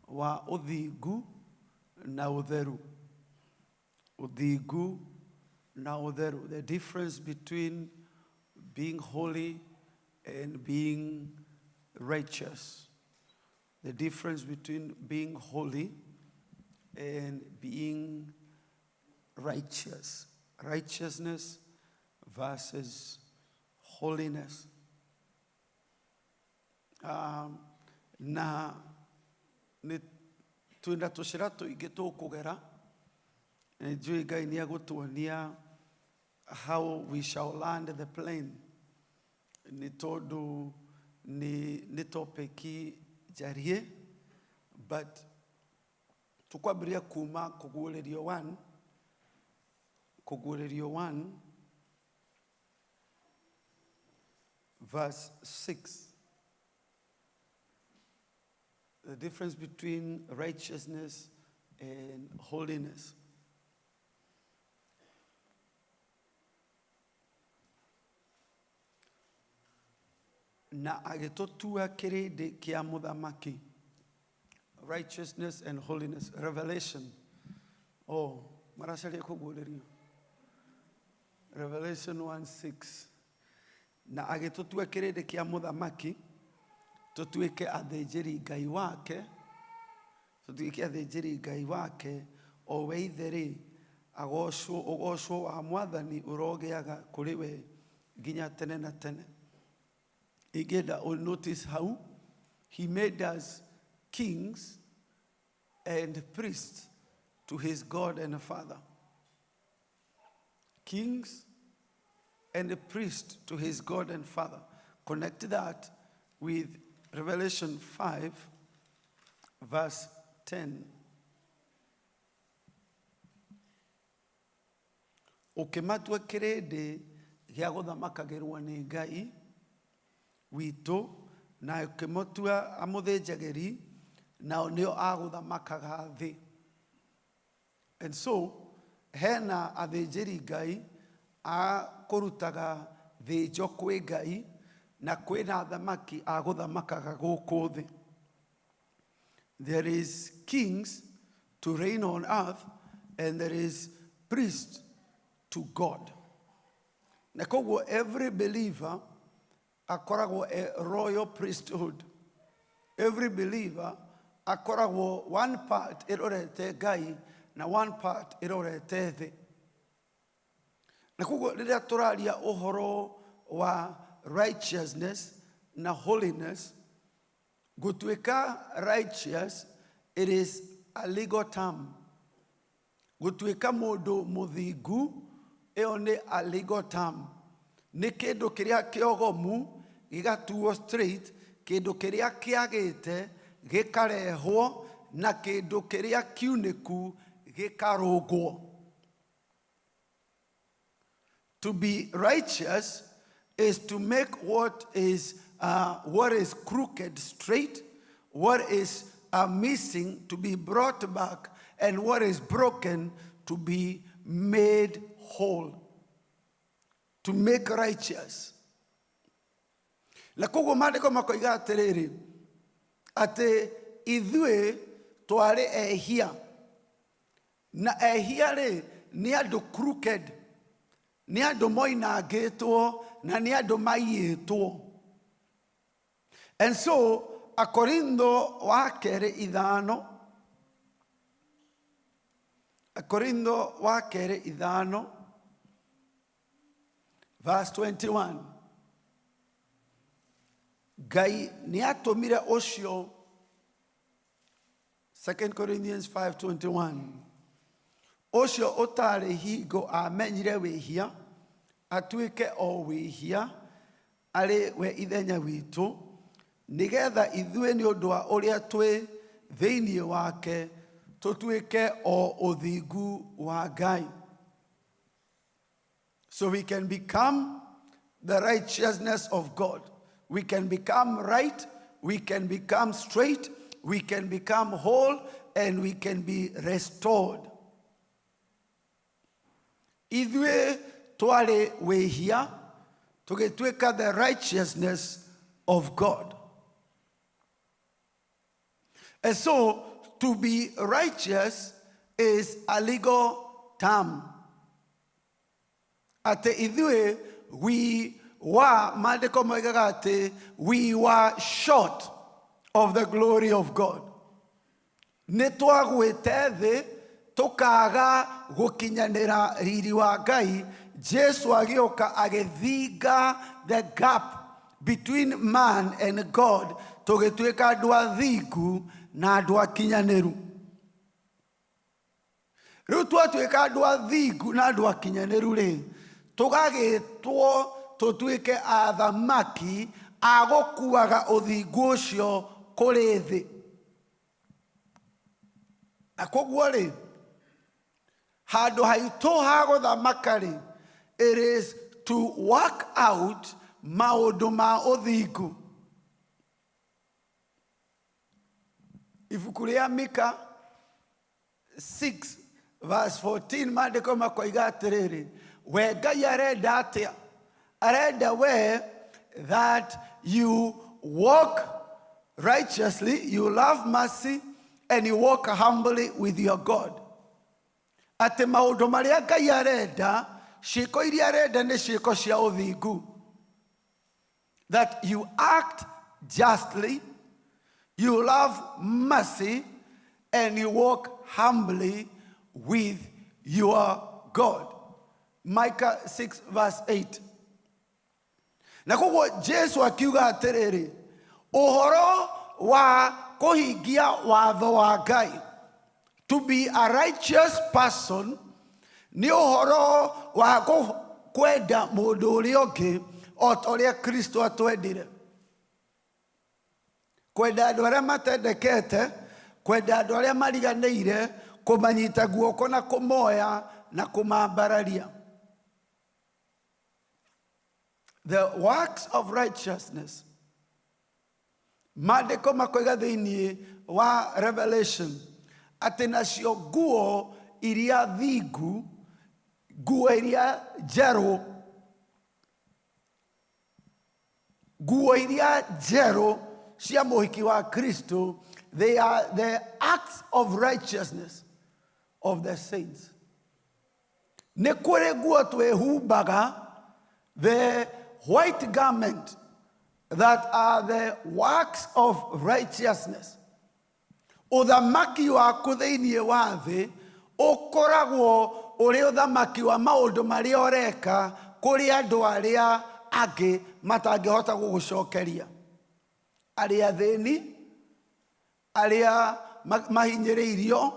wa ũthingu na ũtheru. Ũthingu na ũtheru. The difference between being holy and being righteous. The difference between being holy and being righteous. Righteousness versus holiness. Na nĩ twĩna tũcĩra tũingĩ tũkũgera. Nĩ njũĩ Ngai nĩ egũtuonia how we shall land the plane, nĩ tondũ nĩ topic njariĩ, but tũkwambĩrĩria kuma Kũguũrĩrio 1, Kũguũrĩrio 1 verse 6. The difference between righteousness and holiness. Na agĩtũtua kĩrĩndĩ kĩa mũthamaki. Righteousness and holiness. Revelation. Oh, maracaria Kũguũrĩrio. Revelation 1:6. Na agĩtũtua kĩrĩndĩ kĩa mũthamaki, tũtuĩke athĩnjĩri Ngai wake, tũtuĩke athĩnjĩri Ngai wake, o we Ithe-rĩ, agocwo, ũgocwo wa Mwathani ũrogĩaga kũrĩ we nginya tene na tene. Ingĩenda ũ notice hau, he made us kings and priests to his God and Father. Kings and a priest to his God and Father. Connect that with Revelation 5, verse 10. Ũkĩmatua kĩrĩndĩ gĩa gũthamakagĩrwo nĩ Ngai witũ, na ũkĩmatua amũthĩnjagĩri, nao nĩo agũthamakaga thĩ. And so hena athĩnjĩri Ngai a kũrutaga thĩnjo kwĩ Ngai, na kwĩna athamaki a gũthamakaga gũkũ thĩ. There is kings to reign on earth and there is priest to God. Na koguo every believer akoragwo a royal priesthood. Every believer akoragwo one part ĩrorete Ngai na one part ĩrorete thĩ. Na koguo rĩrĩa tũraria ũhoro wa righteousness na holiness, gũtuĩka righteous, it is a legal term. Gũtuĩka mũndũ mũthingu, ĩyo nĩ a legal term. Nĩ kĩndũ kĩrĩa kĩogomu gĩgatuo straight, kĩndũ kĩrĩa kĩagĩte gĩkarehwo, na kĩndũ kĩrĩa kiunĩku gĩkarũngwo. To be righteous is to make what is crooked straight, what is missing to be brought back, and what is broken to be made whole. To make righteous. Na koguo maandĩko makoiga atĩrĩrĩ, atĩ ithuĩ twarĩ ehia, na ehia rĩ nĩ andũ crooked, nĩ andũ moinangĩtwo, na nĩ andũ maiyĩtwo. And so Akorintho wa kerĩ 5, Akorintho wa kerĩ 5 verse 21, Ngai nĩ atũmire ũcio. 2 Corinthians 5:21. Ũcio ũtarĩ hingo amenyire wĩhia, atuĩke o wĩhia arĩ we ithenya witũ, nĩgetha ithuĩ nĩ ũndũ wa ũrĩa twĩ thĩinĩ wake tũtuĩke o ũthingu wa Ngai. So we can become the righteousness of God. We can become right, we can become straight, we can become whole, and we can be restored. Ithuĩ twarĩ wĩhia, tũgĩtuĩka the righteousness of God. And so, to be righteous is a legal term. Atĩ ithuĩ we were, maandĩko moigaga atĩ we were short of the glory of God. Nĩ twagwĩte thĩ tũkaga gũkinyanĩra riri wa Ngai. Jesu agĩũka agĩthinga the gap between man and God, tũgĩtuĩka andũ athingu na andũ akinyanĩru. Rĩu twatuĩka andũ athingu na andũ akinyanĩru rĩ, tũgagĩtwo tũtuĩke athamaki a gũkuaga ũthingu ũcio kũrĩ thĩ. Na koguo rĩ, handũ haitũ ha gũthamaka rĩ, it is to work out maũndũ ma ũthingu. Ibuku rĩa Mika 6 verse 14, maandĩko makoiga atĩrĩrĩ, we Ngai arenda atĩa? Arenda we that you walk righteously, you love mercy, and you walk humbly with your God. Atĩ maũndũ marĩa Ngai arenda, ciĩko iria arenda nĩ ciĩko cia ũthingu. That you act justly, you love mercy, and you walk humbly with your God. Micah 6 verse 8. Na koguo Jesu akiuga atĩrĩrĩ, ũhoro wa kũhingia watho wa Ngai, to be a righteous person, nĩ ũhoro wa kwenda mũndũ ũrĩa ũngĩ o ta ũrĩa Kristo atwendire. Kwenda andũ arĩa matendekete, kwenda andũ arĩa mariganĩire, kũmanyita guoko na kũmoya na kũmambararia. The works of righteousness. Maandĩko makoiga thĩinĩ wa Revelation atĩ nacio nguo iria thingu, nguo iria njerũ, nguo iria njerũ cia mũhiki wa Kristo, they are the acts of righteousness of the saints. Nĩ kũrĩ nguo twĩhumbaga, the white garment that are the works of righteousness. Ũthamaki waku thĩinĩ wa thĩ ũkoragwo ũrĩ ũthamaki wa maũndũ marĩa ũreka kũrĩ andũ arĩa angĩ matangĩhota gũgũcokeria, arĩa athĩni, arĩa mahinyĩrĩirio,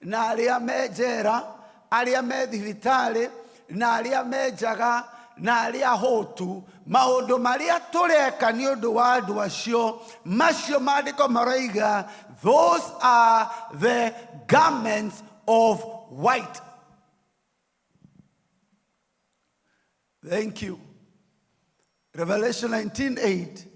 na arĩa me njera, arĩa me thibitarĩ, na arĩa me njaga, na arĩa hũtu. Maũndũ marĩa tũreka nĩ ũndũ wa andũ acio, macio maandĩko maroiga those are the garments of white. Thank you. Revelation 19:8,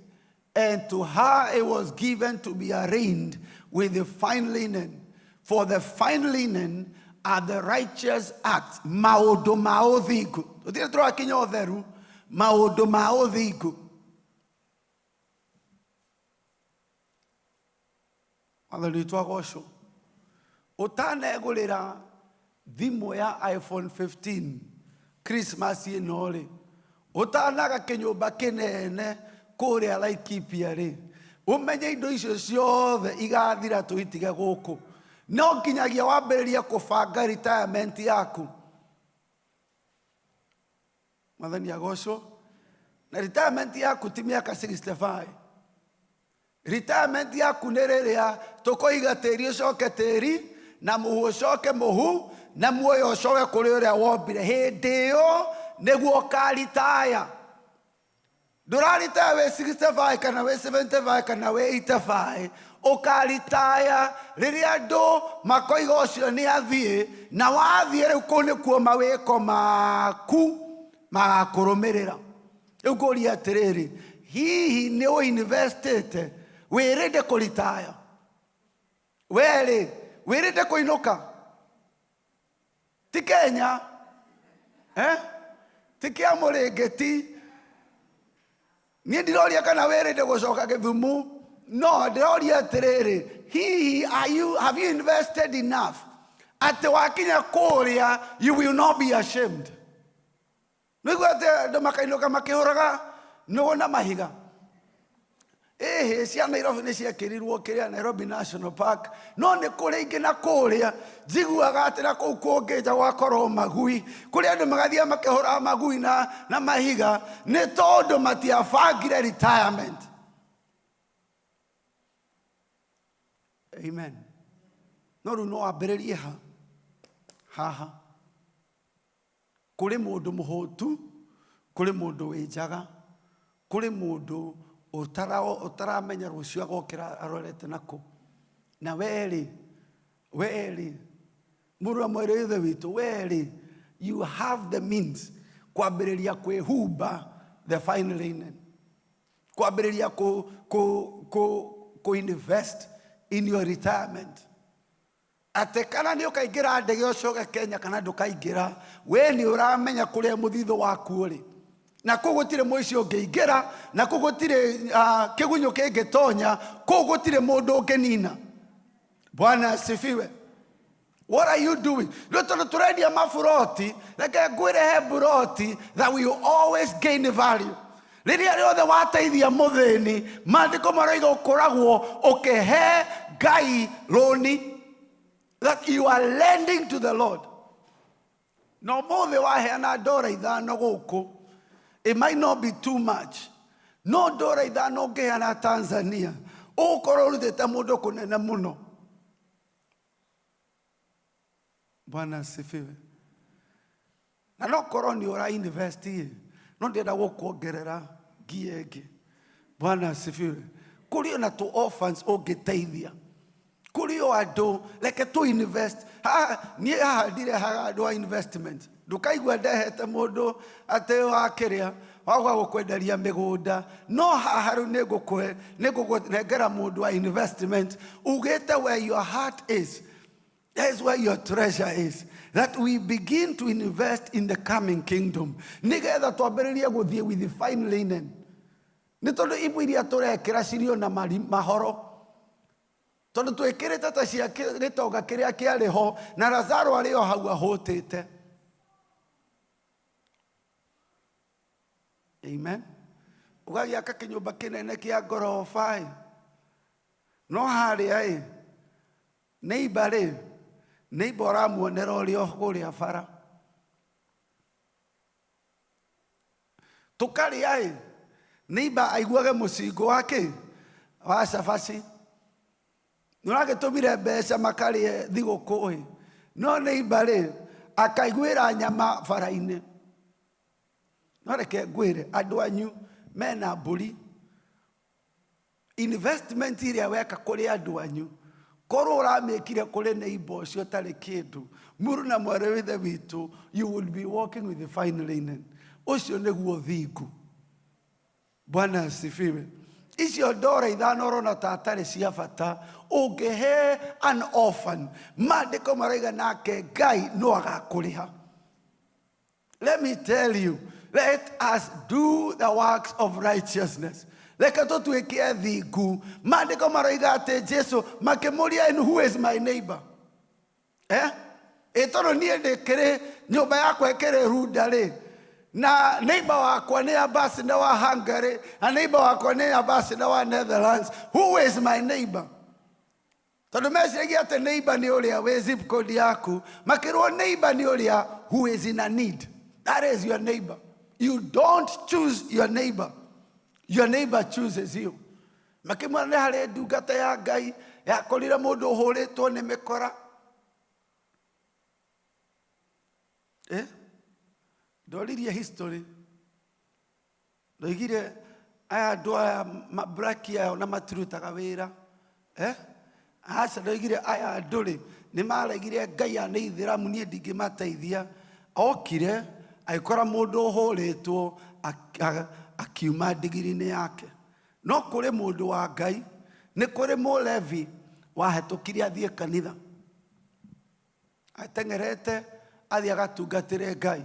and to her it was given to be arrayed with the fine linen, for the fine linen are the righteous acts. Maũndũ ma ũthingu. Tũtirĩ tũrakinya ũtheru, maũndũ ma ũthingu. Mwathani witũ agocwo. Ũtanegũrĩra thimũ ya iPhone 15 Christmas ĩno rĩ, ũtanaga kĩnyũmba kĩnene kũrĩa Laikipia rĩ, ũmenye indo icio ciothe igathira tũitige gũkũ. No nginyagia wambĩrĩrie kũbanga retirement yaku. Mwathani agocwo. Na retirement yaku ti mĩaka 65. Retirement yaku nĩ rĩrĩa tũkoiga tĩri ũcoke tĩri na mũhu ũcoke mũhu na muoyo ũcoke kũrĩ ũrĩa wombire. Hĩndĩ ĩyo nĩguo ũkaritaya. Ndũraritaya wĩ 65 kana wĩ 75 kana wĩ 85. Ũkaritaya rĩrĩa andũ makoiga ũcio nĩ athiĩ, na wathiĩ rĩu kũu nĩkuo mawĩko maku magakũrũmĩrĩra. Rĩu ngũria atĩrĩrĩ, hihi nĩ ũinvestĩte wĩrĩnde kũritaya? Werĩ wĩrĩnde kũinũka? Ti Kenya, eh? Ti kĩa mũrĩngĩti. Niĩ ndiroria kana wĩrĩnde gũcoka Gĩthumu, no ndĩroria atĩrĩrĩ, hihi have you invested enough atĩ wakinya kũrĩa you will not be ashamed? Nĩguo atĩ andũ makainũka makĩhũraga nũgũ na mahiga. Ĩhĩ cia Nairobi nĩ ciekĩrirwo kĩrĩa Nairobi National Park, no nĩ kũrĩ ingĩ na kũrĩa njiguaga atĩ na kũu kũngĩ nja gwakorwo magui, kũrĩ andũ magathiaga makĩhũraga magui na mahiga nĩ tondũ matiabangire retirement. Amen. No rĩu no wambĩrĩrie ha haha. Kũrĩ mũndũ mũhũtu, kũrĩ mũndũ wĩ njaga, kũrĩ mũndũ ũtaramenya rũciũ agokĩra arorete nakũ. Na werĩ, werĩ, mũrũ wa mwarĩ wa ithe witũ, werĩ, you have the means kwambĩrĩria kwĩhumba the fine linen, kwambĩrĩria kũ invest in your retirement. Atĩ kana nĩ ũkaingĩra ndege ũcoke Kenya kana ndũkaingĩra, we nĩ ũramenya kũrĩa mũthithũ waku ũrĩ. Na kũu gũtirĩ mũici ũngĩingĩra, na kũu gũtirĩ kĩgunyũ kĩngĩtonya, kũu gũtirĩ mũndũ ũngĩnina. Bwana asifiwe. What are you doing? Rĩu tondũ tũrendia maburoti, reke ngwĩre he buroti that will always gain value. Rĩrĩa rĩothe wateithia mũthĩni, maandĩko maroiga ũkoragwo ũkĩhe Ngai rũni, that you are lending to the Lord. Na ũmũthĩ waheana ndora ithano gũkũ, it might not be too much, no ndora ithano ũngĩheana Tanzania, ũgũkorwo ũrutĩte mũndũ kũnene mũno. Bwana asifiwe. Na no korwo nĩ ũra invest ĩ, no ndĩrenda gũkuongerera nginya ĩngĩ. Bwana asifiwe. Kũrĩ ona tũ orphans ũngĩteithia, kũrĩ o andũ, reke tũ invest. Haha niĩ haha ndirehaga andũ a investment. Ndũkaigua ndehete mũndũ atĩ wakĩrĩa waga gũkwenderia mĩgũnda, no haha rĩu nĩngũkũnengera mũndũ wa investment ugĩte where your heart is, that is where your treasure is. That we begin to invest in the coming kingdom. Nĩgetha twambĩrĩrie gũthiĩ with the fine linen. Nĩ tondũ imwe iria tũrekĩra cirĩ ona mahoro. Tondũ twĩkĩrĩte ta cia gĩtonga kĩrĩa kĩarĩ ho, na Lazaro arĩ o hau ahũtĩte. Amen. Ũgagĩaka kĩnyũmba kĩnene kĩa ngoroba ĩ. No harĩa ĩ, neighbor rĩ, neighbor ũramuonera ũrĩ o kũrĩa bara. Tũkarĩa ĩ, neighbor aiguage mũcingũ wa kĩ? Wa cabaci. Nĩ ũragĩtũmire mbeca makarĩe thigũkũ ĩ. No neighbor rĩ, akaiguĩra nyama bara-inĩ. No reke ngwĩre, andũ anyu mena mbũri. Investment ĩrĩa weka kũrĩ andũ anyu, korwo ũramĩkire kũrĩ neighbor ũcio ũtarĩ kĩndũ, mũrũ na mwarĩ wa ithe witũ, you would be walking with the fine linen. Ũcio nĩguo thingu. Bwana asifiwe. Icio ndora ithano ũrona ta atarĩ cia bata, ũngĩhe an orphan, maandĩko marauga nake Ngai no agakũrĩha. Let me tell you, let us do the works of righteousness. Reke tũtuĩke athingu. Maandĩko maroiga atĩ Jesu makĩmũria, and who is my neighbor? Ĩ tondũ niĩ ndĩkĩrĩ nyũmba yakwa ĩkĩrĩ runda rĩ, na neighbor wakwa nĩ ambassador wa Hungary, na neighbor wakwa nĩ ambassador wa Netherlands. Who is my neighbor? Tondũ meciragia atĩ neighbor nĩ ũrĩa wĩ zip code yaku, makĩrwo neighbor nĩ ũrĩa who is in a need. That is your neighbor. You don't choose your neighbor. Your neighbor chooses you. Makĩmwĩra nĩ harĩ ndungata ya Ngai yakorire mũndũ ũhũrĩtwo nĩ mĩkora. Eh? Ndoririe history. Ndoigire aya andũ aya mabraki aya ona matirutaga wĩra. Eh? Aca ndoigire aya andũ rĩ nĩ maregire Ngai a nĩ Ithĩramu niĩ ndingĩmateithia. Okire agĩkora mũndũ ũhũrĩtwo akiuma ndigiri-inĩ yake. No kũrĩ mũndũ wa Ngai, nĩ kũrĩ Mũlevi wahetũkire athiĩ kanitha. Ateng'erete athiĩ agatungatĩre Ngai.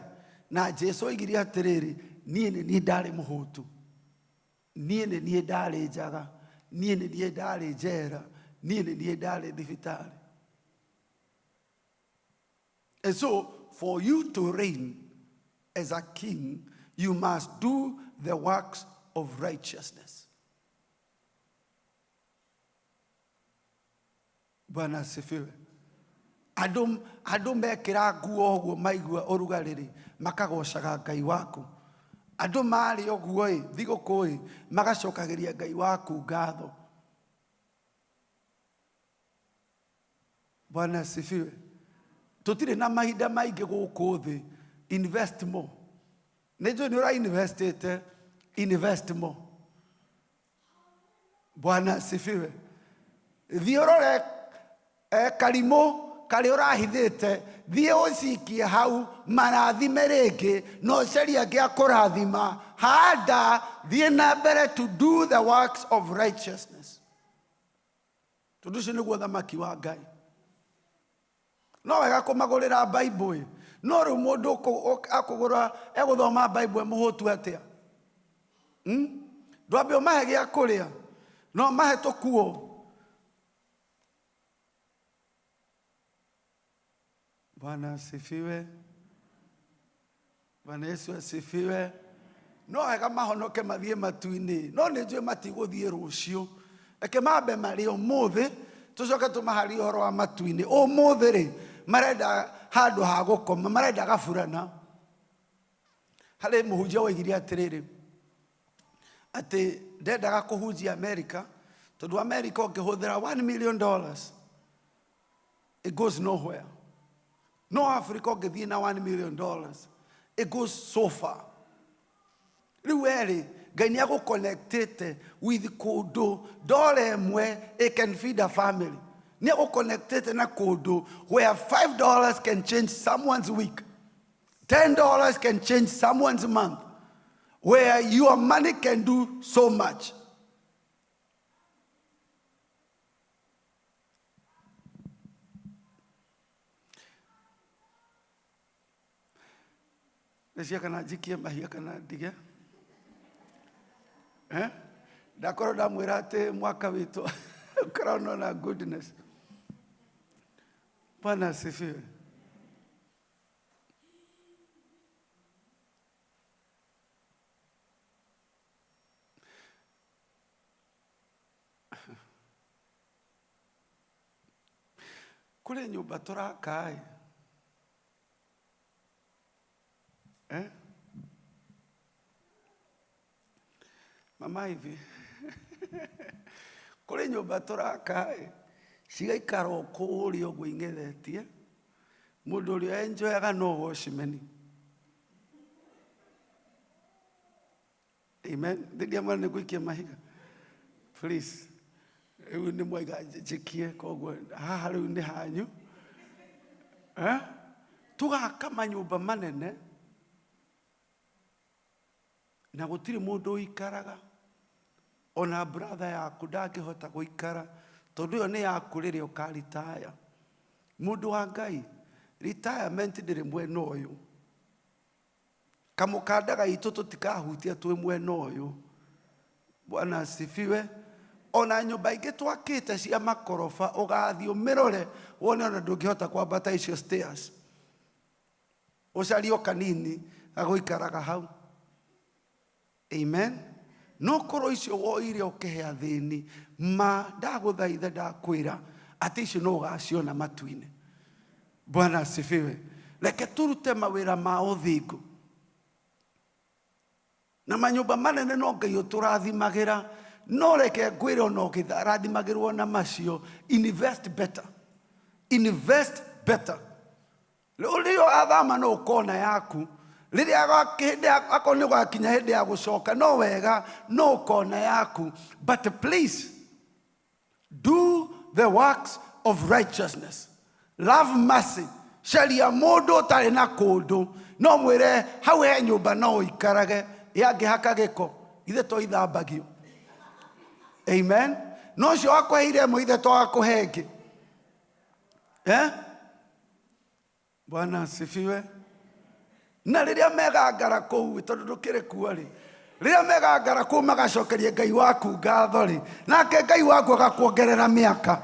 Na Jesu oigire atĩrĩrĩ, niĩ nĩ niĩ ndarĩ mũhũtu, niĩ nĩ niĩ ndarĩ njaga, niĩ nĩ niĩ ndarĩ njera, niĩ nĩ niĩ ndarĩ thibitarĩ. And so, for you to reign as a king, you must do the works of righteousness. Bwana asifiwe. Andũ andũ mekĩra nguo ũguo maigua ũrugarĩ-rĩ, makagocaga Ngai waku. Andũ marĩa ũguo-ĩ, thigũkũ-ĩ, magacokagĩria Ngai waku ngatho. Bwana asifiwe. Tũtirĩ na mahinda maingĩ gũkũ thĩ. Invest more. Nĩ njũĩ nĩ ũra investĩte, invest more. Bwana asifiwe. Thiĩ ũrore eh, karimũ karĩa ũrahithĩte, thiĩ ũcikie hau marathime rĩngĩ na ũcarie angĩ a kũrathima. Handa, thiĩ na mbere to do the works of righteousness. Tondũ ũcio nĩguo ũthamaki wa Ngai. No wega kũmagũrĩra Bible ĩ, no rĩu mũndũ akũgũra egũthoma Bible mũhũtu atĩa? Hmm? Ndwambe ũmahe gĩa kũrĩa, no mahe tũkuo. Bwana asifiwe. Bwana Yesu asifiwe. No wega mahonoke mathiĩ matu-inĩ, no nĩ njũĩ matigũthiĩ rũciũ. Reke mambe marĩe ũmũthĩ, tũcoke tũmaharie ũhoro wa matu-inĩ. Ũmũthĩ rĩ, marenda handũ ha gũkoma, marenda gaburana. Harĩ mũhunjia woigire atĩrĩrĩ, atĩ ndendaga kũhunjia Amerika, tondũ Amerika ũngĩhũthĩra $1 million, it goes nowhere. No Africa ũngĩthiĩ na $1 million, it goes so far. Rĩu werĩ, Ngai nĩ agũconnectĩte with kũndũ dola ĩmwe it can feed a family. Nĩ agũconnectĩte na kũndũ where $5 can change someone's week. $10 can change someone's month. Where your money can do so much. Nĩcia kana njikie mahiga kana ndige eh? Ndakorwo ndamwĩra atĩ mwaka witũ ũkorwo na goodness. Bwana asifiwe. Kũrĩ nyũmba tũraka-ĩ eh? Mama hivi kũrĩ nyũmba tũraka-ĩ cigaikara o kũrĩa ũguo ing'ethetie mũndũ ũrĩa enjoyaga no watchman. Amen. Ndĩndĩa mwana nĩ ngũikia mahiga. Please. Rĩu nĩ mwaiga njikie koguo haha rĩu nĩ hanyu. Eh? Tũgaka manyũmba manene na gũtirĩ mũndũ ũikaraga ona brother yaku ndangĩhota gũikara tondũ ĩyo nĩ yaku rĩrĩa ũkaritaya. Mũndũ wa Ngai, retirement ndĩrĩ mwena ũyũ. Kamũkanda gaitũ tũtikahutia twĩ mwena ũyũ. Bwana asifiwe. Ona nyũmba ingĩ twakĩte cia makoroba ũgathiĩ ũmĩrore wone ona ndũngĩhota kwambata icio stairs. Ũcarie o kanini gagũikaraga hau. Amen. No korwo icio woire ũkĩhe athĩni, ma ndagũthaitha ndakwĩra atĩ icio no ũgaciona matu-inĩ. Bwana asifiwe. Reke tũrute mawĩra ma ũthingu na manyũmba manene no Ngai ũtũrathimagĩra. No reke ngwĩre ona ũkĩrathimagĩrwo na macio, invest better, invest better. Rĩrĩa ũrathama no ũkona yaku, rĩrĩa hĩndĩ akorwo nĩ ũgakinya hĩndĩ ya gũcoka no wega, no ũkona yaku. But please do the works of righteousness, love mercy. Caria mũndũ ũtarĩ na kũndũ, no mwĩre hau he nyũmba no ũikarage, yangĩhaka gĩko ithe to ithambagio. Amen. No ũcio wakũheire ĩmwe, ithe to akũhe ĩngĩ, eh? Bwana asifiwe. Na rĩrĩa megangara kũu, tondũ ndũkĩrĩ kuo rĩ, rĩrĩa megangara kũu magacokeria Ngai waku ngatho rĩ, nake Ngai waku agakuongerera mĩaka.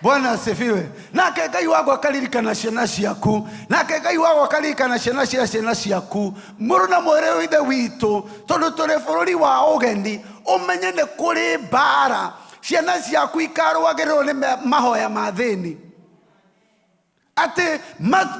Bwana asifiwe. Nake Ngai waku akaririkana ciana ciaku, nake Ngai waku akaririkana ciana cia ciana ciaku. Mũrũ na mwarĩ wa ithe witũ, tondũ tũrĩ bũrũri wa ũgeni, ũmenye nĩ kũrĩ mbara ciana ciaku ikarũagĩrĩrwo nĩ mahoya ma thĩni, atĩ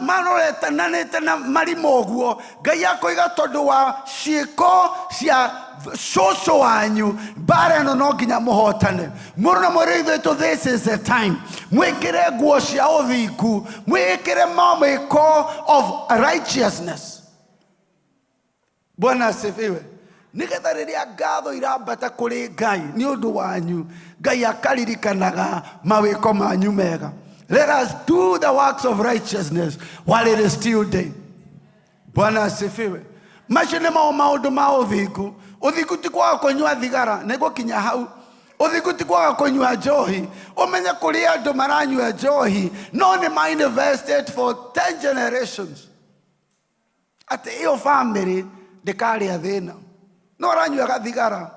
maroretananĩte na marimũ ũguo. Ngai akoiga tondũ wa ciĩko cia cũcũ wanyu, mbara ĩno no nginya mũhotane. Mũrũ na mwarĩ ithe witũ, this is the time mwĩkĩre nguo cia ũthingu, mwĩkĩre mamĩko of righteousness. Bwana asifiwe. Nĩgetha rĩrĩa ngatho irambata kũrĩ Ngai nĩ ũndũ wanyu, Ngai akaririkanaga mawĩko manyu mega. Let us do the works of righteousness while it is still day. Bwana asifiwe. Macio nĩ mao maũndũ ma ũthingu. Ũthingu ti kwaga kũnyua thigara, nĩ gũkinya hau. Ũthingu ti kwaga kũnyua njohi. Ũmenye kũrĩ andũ maranyua njohi no nĩ ma invested for 10 generations atĩ ĩyo family ndĩkarĩa thĩna. No aranyuaga thigara,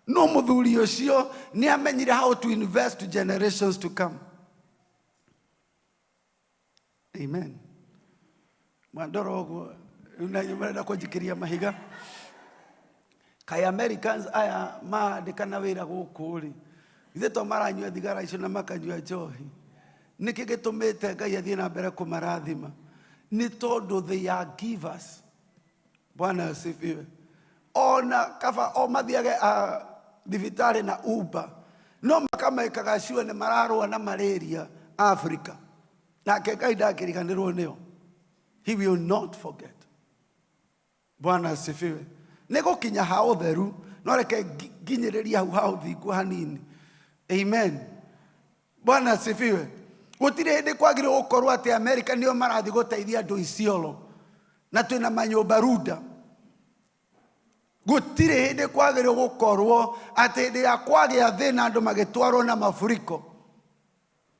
no mũthuri ũcio nĩ amenyire how to invest to generations to come. Amen. Mwandora ũguo rĩu na inyuĩ mũrenda kũnjikĩria mahiga. Kaĩ Americans aya mandĩkana wĩra gũkũ rĩ, ithe to maranyua thigara icio na makanyua njohi? Nĩkĩ gĩtũmĩte Ngai athiĩ na mbere kũmarathima? Nĩ tondũ they are givers. Bwana asifiwe. Ona kaba o mathiage thibitarĩ na Uber, no makamekaga sure nĩ mararũa na malaria Africa. Nake Ngai ndangĩriganĩrwo nĩo. He will not forget. Bwana asifiwe. Nĩ gũkinya ha ũtheru, no reke nginyĩrĩrie hau ha ũthingu hanini. Amen. Bwana asifiwe. Gũtirĩ hĩndĩ kwagĩrĩirwo gũkorwo atĩ America nĩo marathiĩ gũteithia andũ Isiolo na twĩna manyũmba Runda. Gũtirĩ hĩndĩ kwagĩrĩirwo gũkorwo atĩ hĩndĩ ya kwagĩa thĩna, andũ magĩtwarwo na mafuriko,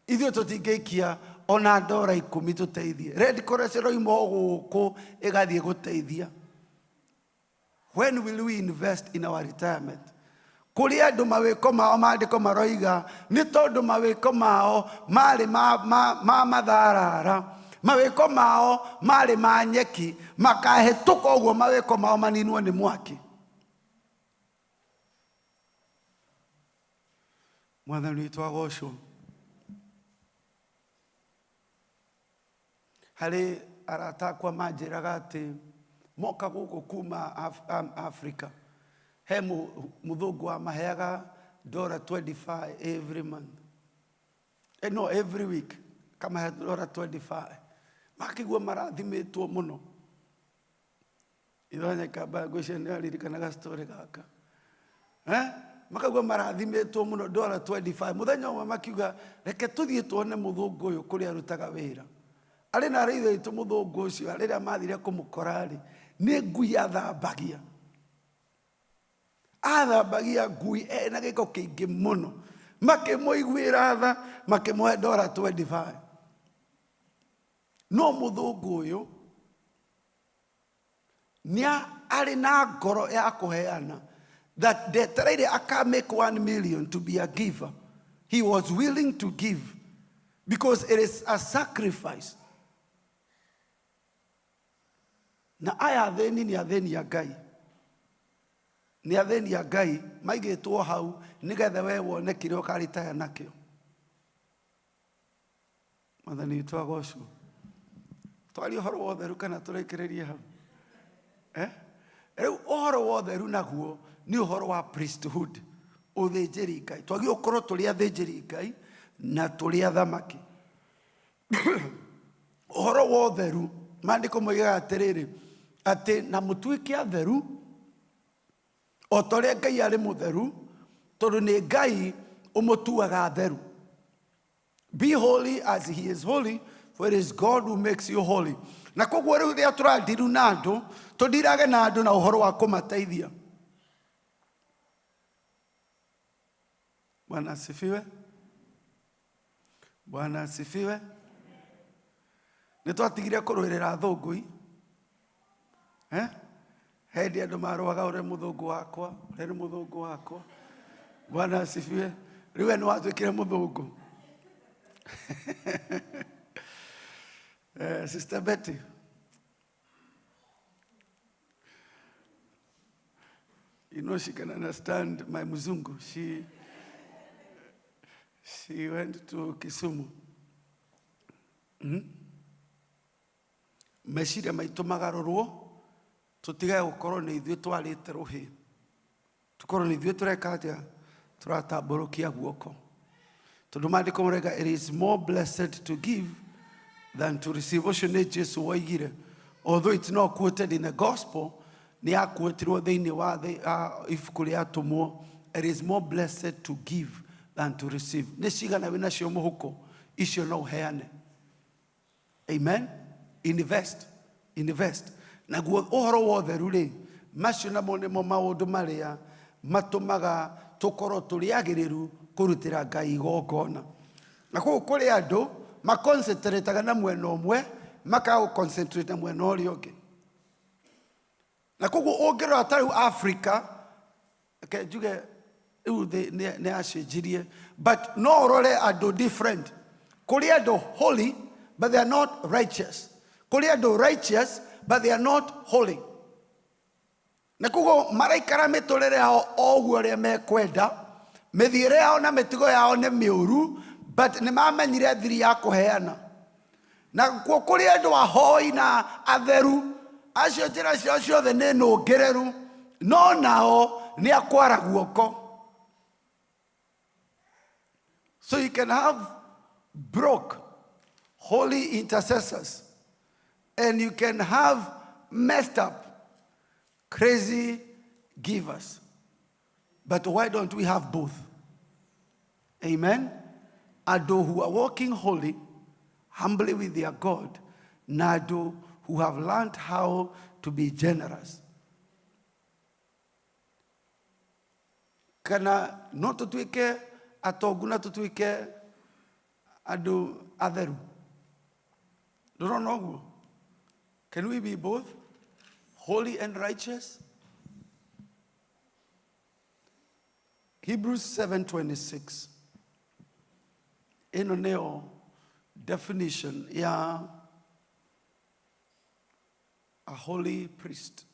ithuĩ tũtingĩikia ona ndora 10 tũteithie. Red Cross ĩroima o gũkũ ĩgathiĩ gũteithia. When will we invest in our retirement? Kũrĩ andũ mawĩko mao, maandĩko maroiga nĩ tondũ mawĩko mao marĩ ma matharara, mawĩko mao marĩ ma nyeki, makahĩtũka ũguo, mawĩko mao maninwo nĩ mwaki. Mwathani witũ agocwo. Harĩ arata akwa manjĩraga atĩ moka gũkũ kuma Africa, he mũthũngũ wamaheaga ndora 25 every month, no, every week kamahe ndora 25. Makĩigua marathimĩtwo mũno. Ithanya kamba ngwĩciria nĩ aririkanaga story gaka, eh? Makaigua marathimĩtwo mũno, ndora 25. Mũthenya ũmwe makiuga, "Reke tũthiĩ tuone mũthũngũ ũyũ kũrĩa arutaga wĩra." Arĩ na arĩ ithe witũ, mũthũngũ ũcio rĩrĩa mathire kũmũkora rĩ, nĩ ngui athambagia. Athambagia ngui ena gĩko kĩingĩ mũno. Makĩmũiguĩra tha, makĩmũhe ndora 25. No mũthũngũ ũyũ nĩ arĩ na ngoro ya kũheana that ndetereire aka make 1 million to be a giver. He was willing to give because it is a sacrifice. Na aya athĩni nĩ athĩni a Ngai, nĩ athĩni a Ngai maigĩtwo hau nĩgetha we wone kĩrĩa ũkaritaya nakĩo. Mwathani witũ agocwo. Twarie ũhoro wa ũtheru kana tũrĩkĩrĩrie hau, eh? Rĩu ũhoro wa ũtheru naguo nĩ ũhoro wa priesthood. Ũthĩnjĩri Ngai. Twagĩrĩirwo gũkorwo tũrĩ athĩnjĩri Ngai na tũrĩ athamaki. Ũhoro wa ũtheru, maandĩko moigaga atĩrĩrĩ, atĩ na mũtuĩke atheru o ta ũrĩa Ngai arĩ mũtheru, tondũ nĩ Ngai ũmũtuaga atheru. Be holy as he is holy, for it is God who makes you holy. Na koguo rĩu rĩrĩa tũrandiru na andũ, tũndirage na andũ na ũhoro wa kũmateithia. Bwana asifiwe. Bwana asifiwe. Nĩ twatigire kũrũĩrĩra athũngũi. Eh? He hĩndĩ andũ marũaga ũrĩa mũthũngũ wakwa, ũrĩa nĩ mũthũngũ wakwa. Bwana asifiwe. Rĩu we nĩ watuĩkire mũthũngũ. Eh, Sister Betty. You know she can understand my Mzungu. She went to Kisumu. Meciria maitũ magarũrwo, tũtigage gũkorwo nĩ ithuĩ twarĩte rũhĩ. Tũkorwo nĩ ithuĩ tũreka atĩa? Tũratambũrũkia guoko. Tondũ maandĩko marauga it is more blessed to give than to receive. Ũcio nĩ Jesu woigire. Although it's not quoted in the gospel, nĩ yakuotirwo thĩinĩ wa ibuku rĩa atũmwo. It is more blessed to give than to receive. Nĩ cigana wĩ nacio mũhuko? Icio no ũheane. Amen. Invest. Invest. Naguo ũhoro wa ũtheru rĩ, macio namo nĩmo maũndũ marĩa matũmaga tũkorwo tũrĩ agĩrĩru kũrutĩra Ngai igongona. Na kũu kũrĩ andũ maconcentrataga na mwena ũmwe, makaga gũconcentrate na mwena ũrĩa ũngĩ. Na koguo ũngĩrora ta rĩu Africa, reke njuge rĩu thĩ nĩ yacenjirie, but no ũrore andũ different. Kũrĩ andũ holy but they are not righteous. Kũrĩ andũ righteous but they are not holy. Na koguo maraikara mĩtũrĩre yao o ũguo ũrĩa mekwenda, mĩthiĩre yao na mĩtugo yao nĩ mĩũru, but nĩ mamenyire thiri ya kũheana. Na kuo kũrĩ andũ ahoi na atheru, acio njĩra ciao ciothe nĩ nũngĩrĩru, no nao nĩ akwara guoko. So you can have broke holy intercessors and you can have messed up crazy givers. But why don't we have both? Amen. Andũ who are walking holy, humbly with their God, na andũ who have learned how to be generous. Kana no tũtuĩke atongu na tũtuĩke andũ atheru. Ndũrona ũguo? Can we be both holy and righteous? Hebrews 7:26. Ĩno nĩyo definition ya a holy priest.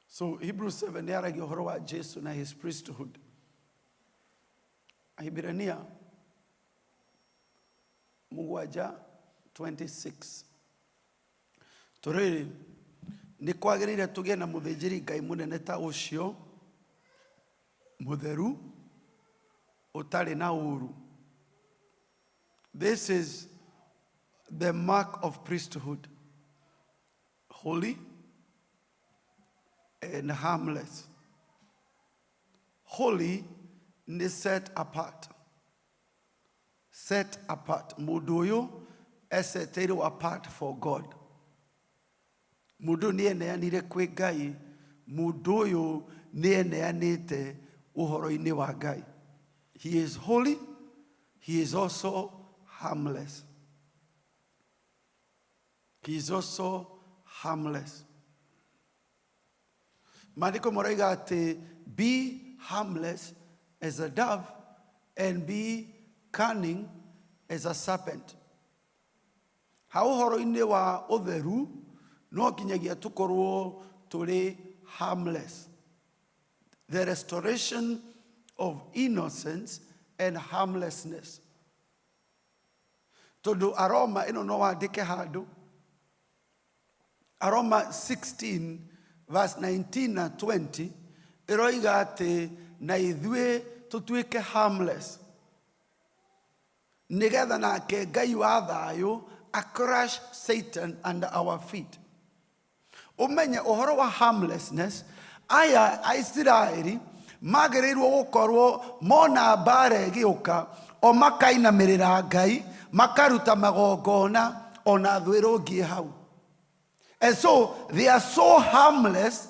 So Hebrews 7 nĩ yaragia ũhoro wa Jesu na his priesthood. Ahibirania mũgwanja 26. Tũrĩrĩ, nĩ kwagĩrĩire tũgĩe na mũthĩnjĩri Ngai mũnene ta ũcio, mũtheru, ũtarĩ na ũũru. This is the mark of priesthood. Holy and harmless. Holy nĩ set apart. Set apart. Mũndũ ũyũ eseteirwo apart for God. Mũndũ ũyũ nĩ eneanire kwĩ Ngai. Mũndũ ũyũ nĩ eneanĩte ũhoro-inĩ wa Ngai. He is holy. He is also harmless. He is also harmless. Maandĩko maroiga atĩ be harmless as a dove and be cunning as a serpent. Ha ũhoro-inĩ wa ũtheru no nginyagia tũkorwo tũrĩ harmless. The restoration of innocence and harmlessness. Tondũ Aroma ĩno no wandĩke handũ. Aroma 16 verse 19 na 20 ĩroiga atĩ na ithuĩ tũtuĩke harmless nĩgetha nake Ngai wa thayũ a crush Satan under our feet. Ũmenye ũhoro wa harmlessness, aya Aisiraeli magĩrĩirwo gũkorwo mona mbara ĩgĩũka o makainamĩrĩra Ngai makaruta magongona ona thũ ĩrũngiĩ hau. And so they are so harmless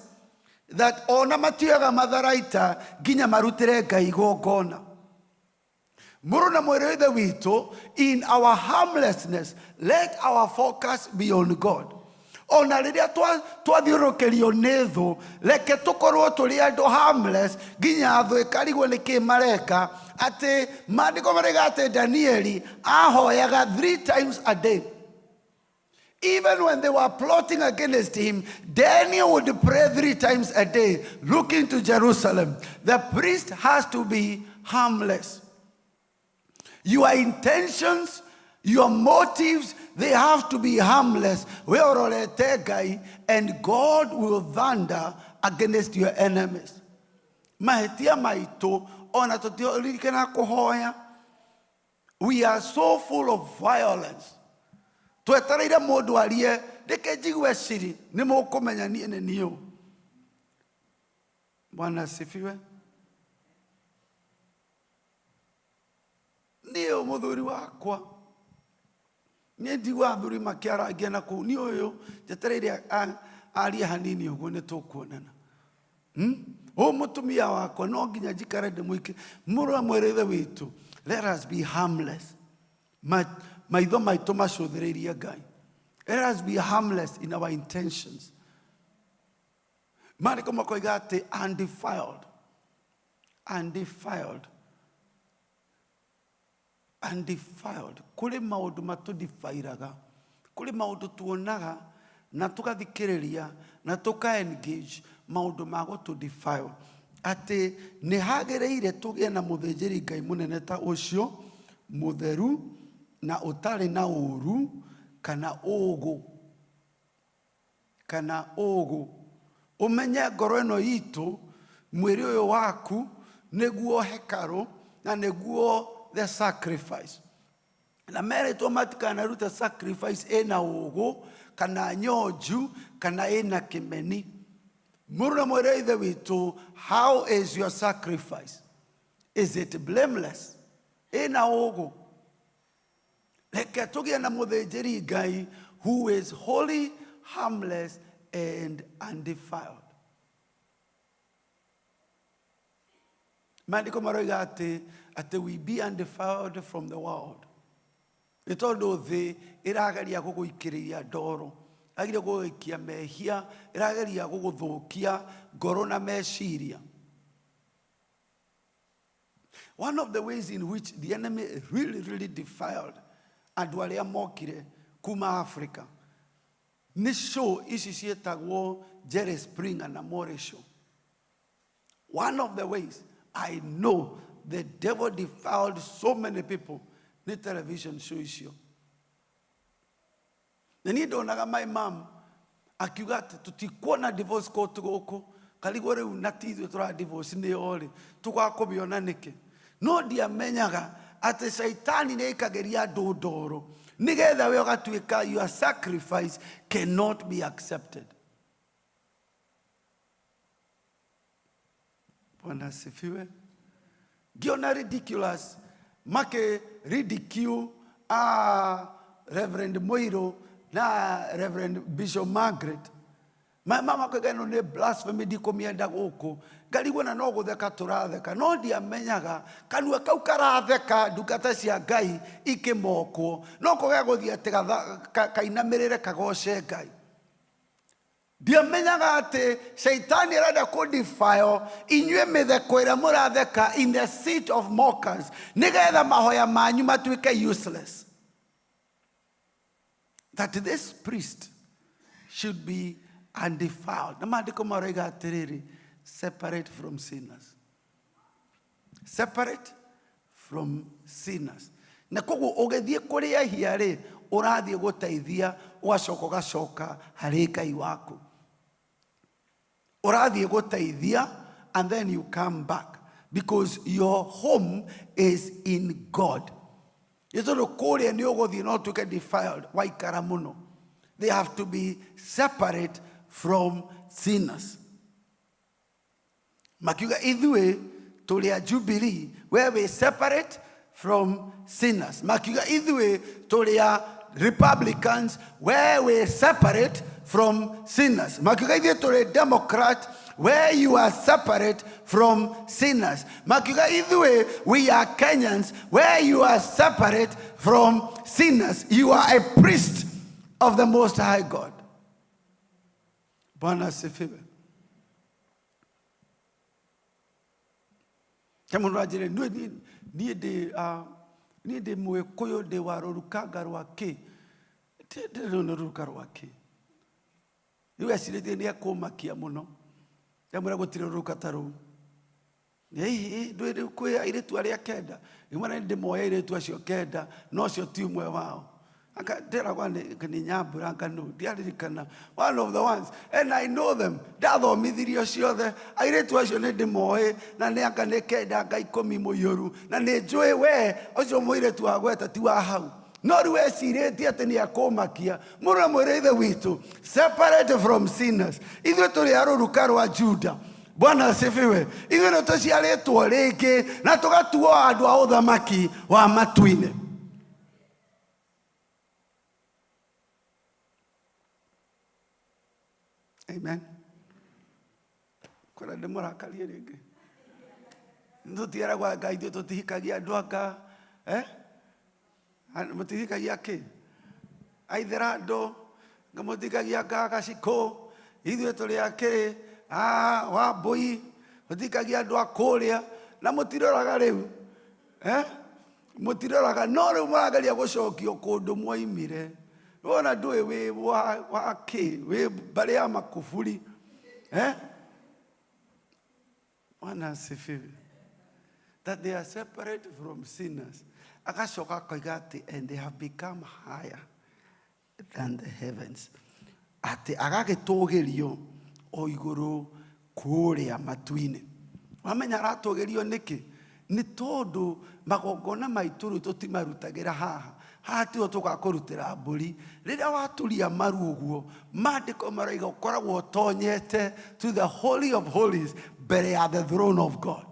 that ona matioyaga matharaita nginya marutĩre Ngai igongona. Mũrũ na mwarĩ wa Ithe witũ, in our harmlessness, let our focus be on God. Ona rĩrĩa twathiũrũrũkĩrio nĩ thũ, reke tũkorwo tũrĩ andũ harmless nginya thũ ĩkarigwo nĩ kĩ mareka, atĩ maandĩko marauga atĩ Danieli ahoyaga three times a day. Even when they were plotting against him, Daniel would pray three times a day, looking to Jerusalem. The priest has to be harmless. Your intentions, your motives, they have to be harmless. We ũrorete Ngai, and God will thunder against your enemies. Mahĩtia maitũ, ona tũtiririkana kũhoya. We are so full of violence. Twetereire mũndũ arie, reke njigue ciri, nĩ mũkũmenya niĩ nĩ niĩ ũ. Bwana asifiwe. Niĩ ũ mũthuri wakwa. Niĩ njiguaga athuri makĩarangia na kũu, niĩ ũyũ njetereire arie hanini ũguo nĩ tũkuonana. Ũyũ mũtumia wakwa no nginya njikare ndĩmũike. Mũrũ wa mwarĩ ithe witũ, let us be harmless. Maitho maitũ macũthĩrĩirie Ngai. Let us be harmless in our intentions. Maandĩko makoiga atĩ undefiled. Undefiled. Undefiled. Kũrĩ maũndũ matũdifairaga, kũrĩ maũndũ tuonaga na tũgathikĩrĩria na tũka engage maũndũ ma gũtũ defile, atĩ nĩ hagĩrĩire tũgĩe na mũthĩnjĩri Ngai mũnene ta ũcio, mũtheru na ũtarĩ na ũru kana ũgũ, kana ũgũ. Ũmenye ngoro ĩno itũ, mwĩrĩ ũyũ waku nĩguo hekarũ na nĩguo the sacrifice. Na merĩtwo matikanarute sacrifice ĩna ũgũ kana nyonju kana ĩna kĩmeni. Mũrũ na mwarĩ wa Ithe witũ, how is your sacrifice? Is it blameless? Ĩna ũgũ? Reke tũgĩe na mũthĩnjĩri Ngai who is holy, harmless and undefiled. Maandĩko maroiga atĩ we be undefiled from the world. Nĩ tondũ thĩ ĩrageria gũgũikĩrĩria ndoro, ĩrageria gũgũikia mehia, ĩrageria gũgũthũkia ngoro na meciria. One of the ways in which the enemy really, really defiled andũ arĩa mokire kuma Africa nĩ show ici ciĩtagwo Jerry Springer na Maury Show. One of the ways I know the devil defiled so many people nĩ television show icio. Na niĩ ndonaga my mom akiuga atĩ tũtikuona divorce court gũkũ, karigwo rĩu na ti ithuĩ tũra divorce nĩo rĩ, tũgakũmĩona nĩkĩ? No ndiamenyaga atĩ caitani nĩ aikagĩria andũ ndoro nĩgetha we ũgatuĩka your sacrifice cannot be accepted. Bwana asifiwe. Ngiona ridiculous make ridicule a Reverend Moiro na Reverend Bishop Margaret. Mama koiga ĩno nĩ blasphemy, ndikũmĩenda gũkũ. Ngarigwo na no gũtheka tũratheka, no ndiamenyaga kanua kau karatheka ndungata cia Ngai ikĩmokwo, no kũgĩa gũthiĩ atĩ kainamĩrĩre kagoce Ngai. Ndiamenyaga atĩ caitani arenda kũ defile inyuĩ mĩtheko ĩrĩa mũratheka in the seat of mockers, nĩgetha mahoya manyu matuĩke useless. That this priest should be undefiled. Na maandĩko maroiga atĩrĩrĩ, separate from sinners. Separate from sinners. Na koguo ũgĩthiĩ kũrĩ ehia rĩ, ũrathiĩ gũteithia, ũgacoka ũgacoka harĩ Ngai waku. Ũrathiĩ gũteithia and then you come back because your home is in God. Nĩ tondũ kũrĩa nĩ ũgũthiĩ no ũtuĩke defiled waikara mũno. They have to be separate from sinners. Makiuga ithuĩ tũrĩ a Jubilee, we wĩ separate from sinners. Makiuga ithuĩ tũrĩ a Republicans, we wĩ separate from sinners. Makiuga ithuĩ tũrĩ Democrat, where you are separate from sinners. Makiuga ithuĩ we are Kenyans, where you are separate from sinners. You are a priest of the Most High God. Bwana asifiwe. He mũndũ anjĩre niĩ ndĩ niĩ ndĩ Mũgĩkũyũ, ndĩ wa rũrukanga rwa kĩ. Ndĩrĩ nĩ rũruka rwa kĩ. Rĩu ecirĩtie nĩ ekũmakia mũno. Ndamwĩra gũtirĩ rũruka ta rũu. Ndũĩ rĩu kwĩ airĩtu arĩa kenda. Ngĩmwĩra nĩ ndĩmoĩ airĩtu acio kenda, no ũcio ti ũmwe wao. Ndĩragwa nĩ Nyambura anga nũ, ndiaririkana. One of the ones. And I know them. Ndathomithirio ciothe. Airĩtu acio nĩ ndĩmoĩ, na nĩ anga nĩ kenda anga ikũmi mũiyũru. Na nĩ njũĩ we, ũcio mũirĩtu wa gweta ti wa hau. No rĩu ecirĩtie atĩ nĩ ekũmakia. Mũrũ na mwĩrĩ ithe witũ, separate from sinners. Ithuĩ tũrĩ a rũruka rwa Juda. Bwana asifiwe. Ithuĩ nĩ tũciarĩtwo rĩngĩ na tũgatuo andũ a ũthamaki wa matu-inĩ. Amen. Kwenda ndĩmũrakarie rĩngĩ. Nĩtũtiaragwa Ngai ithuĩ tũtihikagia andũ anga, eh? Mũtihikagia kĩ? Aithĩra andũ, mũtihikagia anga gacikũ, ithuĩ tũrĩ a kĩ? Wambũi, mũtihikagia andũ a kũrĩa, na mũtiroraga rĩu. Eh? Mũtiroraga, no rĩu mũrageria gũcokio kũndũ mwoimire. Wona ndũĩ wĩ wa kĩ, wĩ mbarĩ ya makuburi. Eh? Bwana asifiwe. That they are separate from sinners. Agacoka akoiga atĩ, and they have become higher than the heavens. Atĩ agagĩtũgĩrio o igũrũ kũrĩa matu-inĩ. Wamenya aratũgĩrio nĩkĩ? Nĩ tondũ magongona maitũ rĩu tũtimarutagĩra haha. Haha tiho tũkaga kũrutĩra mbũri. Rĩrĩa waturia maru ũguo, maandĩko maroiga ũkoragwo ũtonyete to the holy of holies, mbere ya the throne of God.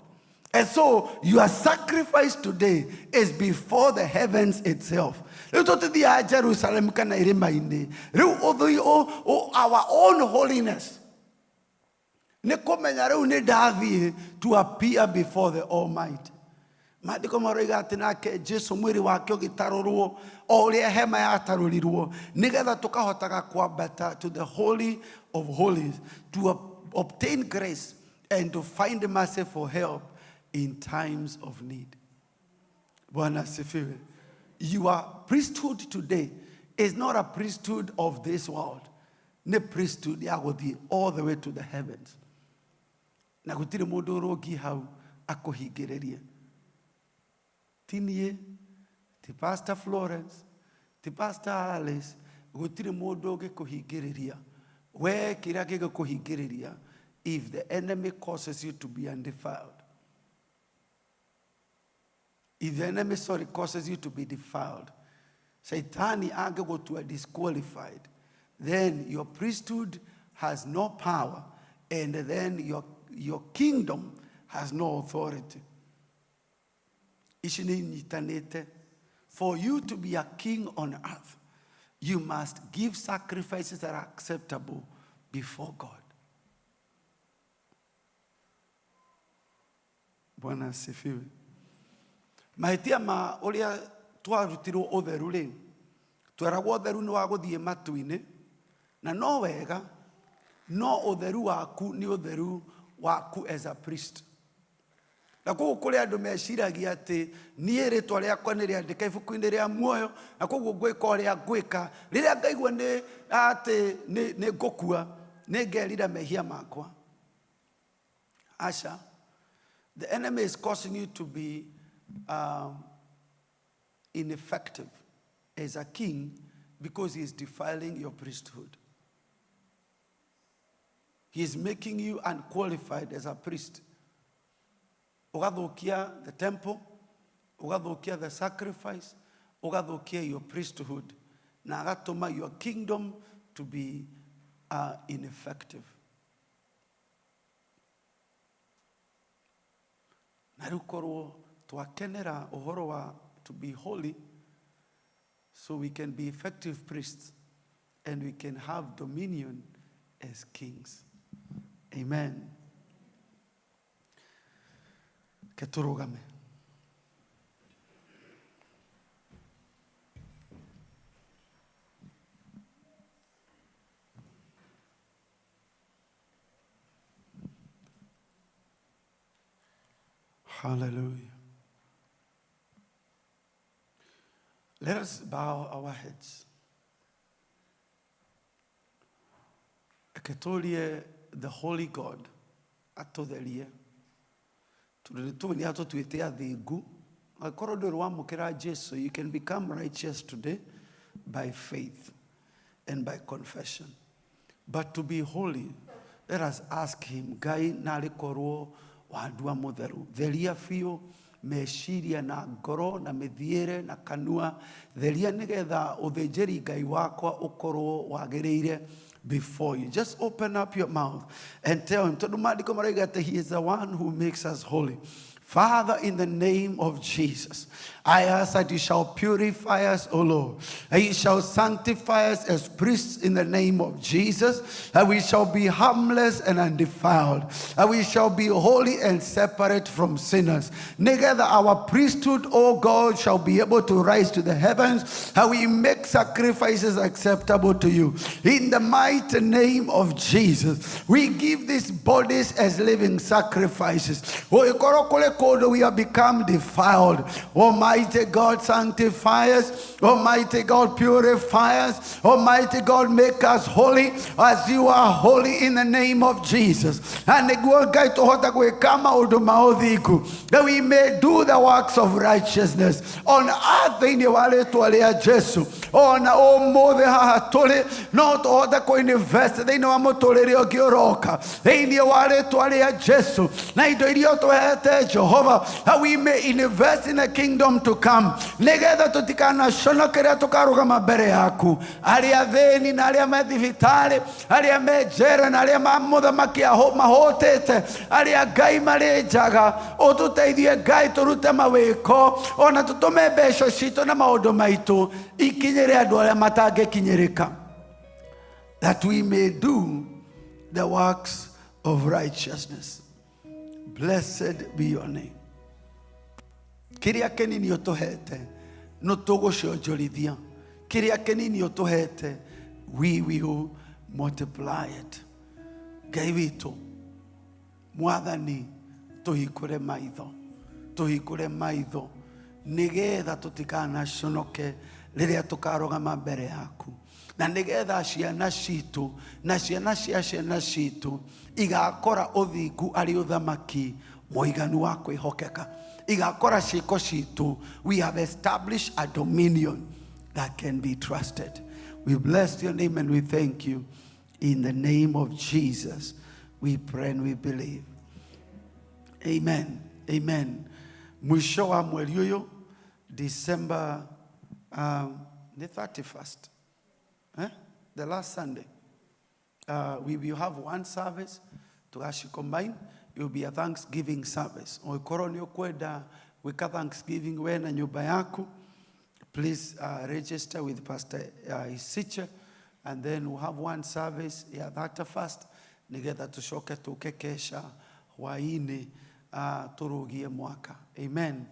And so your sacrifice today is before the heavens itself. Rĩu tũtithiaga Jerusalem kana irĩma-inĩ. Rĩu ũthũi, our own holiness nĩ kũmenya rĩu nĩ ndathiĩ to appear before the Almighty. Maandĩko maroiga atĩ nake Jesu mwĩrĩ wake ũgĩtarũrwo o ũrĩa hema yatarũrirwo, nĩgetha tũkahotaga kwambata to the holy of holies to obtain grace and to find mercy for help in times of need. Bwana asifiwe. Your priesthood today is not a priesthood of this world. Nĩ priesthood ya gũthiĩ all the way to the heavens. Na gũtirĩ mũndũ ũrũngi hau akũhingĩrĩrie. Ti niĩ, ti Pastor Florence, ti Pastor Alice, gũtirĩ mũndũ ũngĩkũhingĩrĩria. We kĩrĩa gĩgũkũhingĩrĩria, if the enemy causes you to be undefiled. If the enemy, sorry, causes you to be defiled, Saitani angĩgũtua disqualified, then your priesthood has no power, and then your kingdom has no authority. Ici nĩ inyitanĩte. For you to be a king on earth, you must give sacrifices that are acceptable before God. Bwana asifiwe. Mahĩtia ma ũrĩa twarutirwo ũtheru rĩ, tweragwo ũtheru nĩ wa gũthiĩ matu-inĩ, na no wega, no ũtheru waku nĩ ũtheru waku as a priest. Na koguo kũrĩ andũ meciragia atĩ niĩ rĩtwa rĩakwa nĩ rĩandĩke ibuku-inĩ rĩa muoyo, na koguo ngwĩka ũrĩa ngwĩka. Rĩrĩa ngaigua nĩ atĩ nĩ ngũkua, nĩ ngerira mehia makwa. Aca, the enemy is causing you to be ineffective as a king because he is defiling your priesthood. He is making you unqualified as a priest. Ũgathũkia the temple, ũgathũkia the sacrifice, ũgathũkia your priesthood, na agatũma your kingdom to be ineffective. Na rĩu korwo twakenera ũhoro wa to be holy so we can be effective priests and we can have dominion as kings. Amen. Ke tũrũgame. Hallelujah. Let us bow our heads. Reke tũrie the Holy God atũtherie tondũ nĩ tũĩ nĩ atũtuĩte athingu. Angĩkorwo ndũrĩ wamũkĩra Jesu, you can become righteous today by faith and by confession. But to be holy, let us ask him, Ngai narĩ korwo wandua mũtheru, theria biũ meciria na ngoro na mĩthiĩre na kanua, theria nĩgetha ũthĩnjĩri Ngai wakwa ũkorwo wagĩrĩire before you. Just open up your mouth and tell him, tondũ maandĩko maroiga atĩ he is the one who makes us holy. Father, in the name of Jesus, I ask that you shall purify us, O Lord. That you shall sanctify us as priests in the name of Jesus. That we shall be harmless and undefiled. That we shall be holy and separate from sinners. Nĩgetha our priesthood, O God, shall be able to rise to the heavens. That we make sacrifices acceptable to you. In the mighty name of Jesus, we give these bodies as living sacrifices. Ũngĩkorwo kũrĩ kũndũ we have become defiled. Almighty God, sanctify us. Almighty God, purify us. Almighty God, make us holy as you are holy in the name of Jesus. Na nĩguo Ngai tũhote gwĩka maũndũ ma ũthingu, that we may do the works of righteousness on earth thĩinĩ wa rĩtwa rĩa Jesu. Ona ũmũthĩ haha tũrĩ no tũhote kũ-invest thĩinĩ wa mũtũrĩre ũngĩ ũroka thĩinĩ wa rĩtwa rĩa Jesu, na indo iria ũtũhete Jehova, that we may invest in the kingdom to come, nĩgetha tũtikanaconoke rĩrĩa tũkarũgama mbere yaku. Arĩa athĩni na arĩa me thibitarĩ, arĩa me njera na arĩa ma mũthamaki mahũtĩte, arĩa Ngai marĩ njaga, ũtũteithie Ngai tũrute mawĩko ona tũtũme mbeca citũ na maũndũ maitũ ikinyĩre andũ arĩa matangĩkinyĩrĩka, that we may do the works of righteousness. Blessed be your name. Kĩrĩa kĩnini ũtũhete no tũgũcionjorithia, kĩrĩa kĩnini ũtũhete we will multiply it. Ngai witũ Mwathani, tũhingũre maitho, tũhingũre maitho nĩgetha tũtikanaconoke rĩrĩa tũkarũgama mbere yaku, na nĩgetha ciana citũ na ciana cia ciana citũ igakora ũthingu arĩ ũthamaki mũiganu wa kwĩhokeka, igakora ciĩko citũ we have established a dominion that can be trusted. We bless your name and we thank you. In the name of Jesus we pray and we believe. Amen. Amen. Mwisho wa mweri ũyũ, December the 31st, eh? The last Sunday, we will have one service tugaci combine. It will be a Thanksgiving service. Ũngĩkorwo nĩ ũkwenda gwĩka Thanksgiving we na nyũmba yaku, please register with Pastor Isiche, and then we'll have one service ya 31st nĩgetha tũcoke tũke kesha hwaĩ-inĩ tũrũgie mwaka. Amen.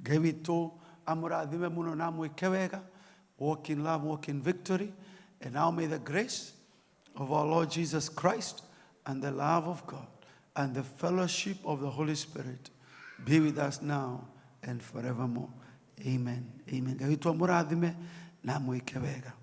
Ngai witũ amũrathime mũno na amwĩke wega. Walk in love, walk in victory. And now may the grace of our Lord Jesus Christ and the love of God and the fellowship of the Holy Spirit be with us now and forevermore. Amen. Amen. Ngai witũ amũrathime na amwĩke wega.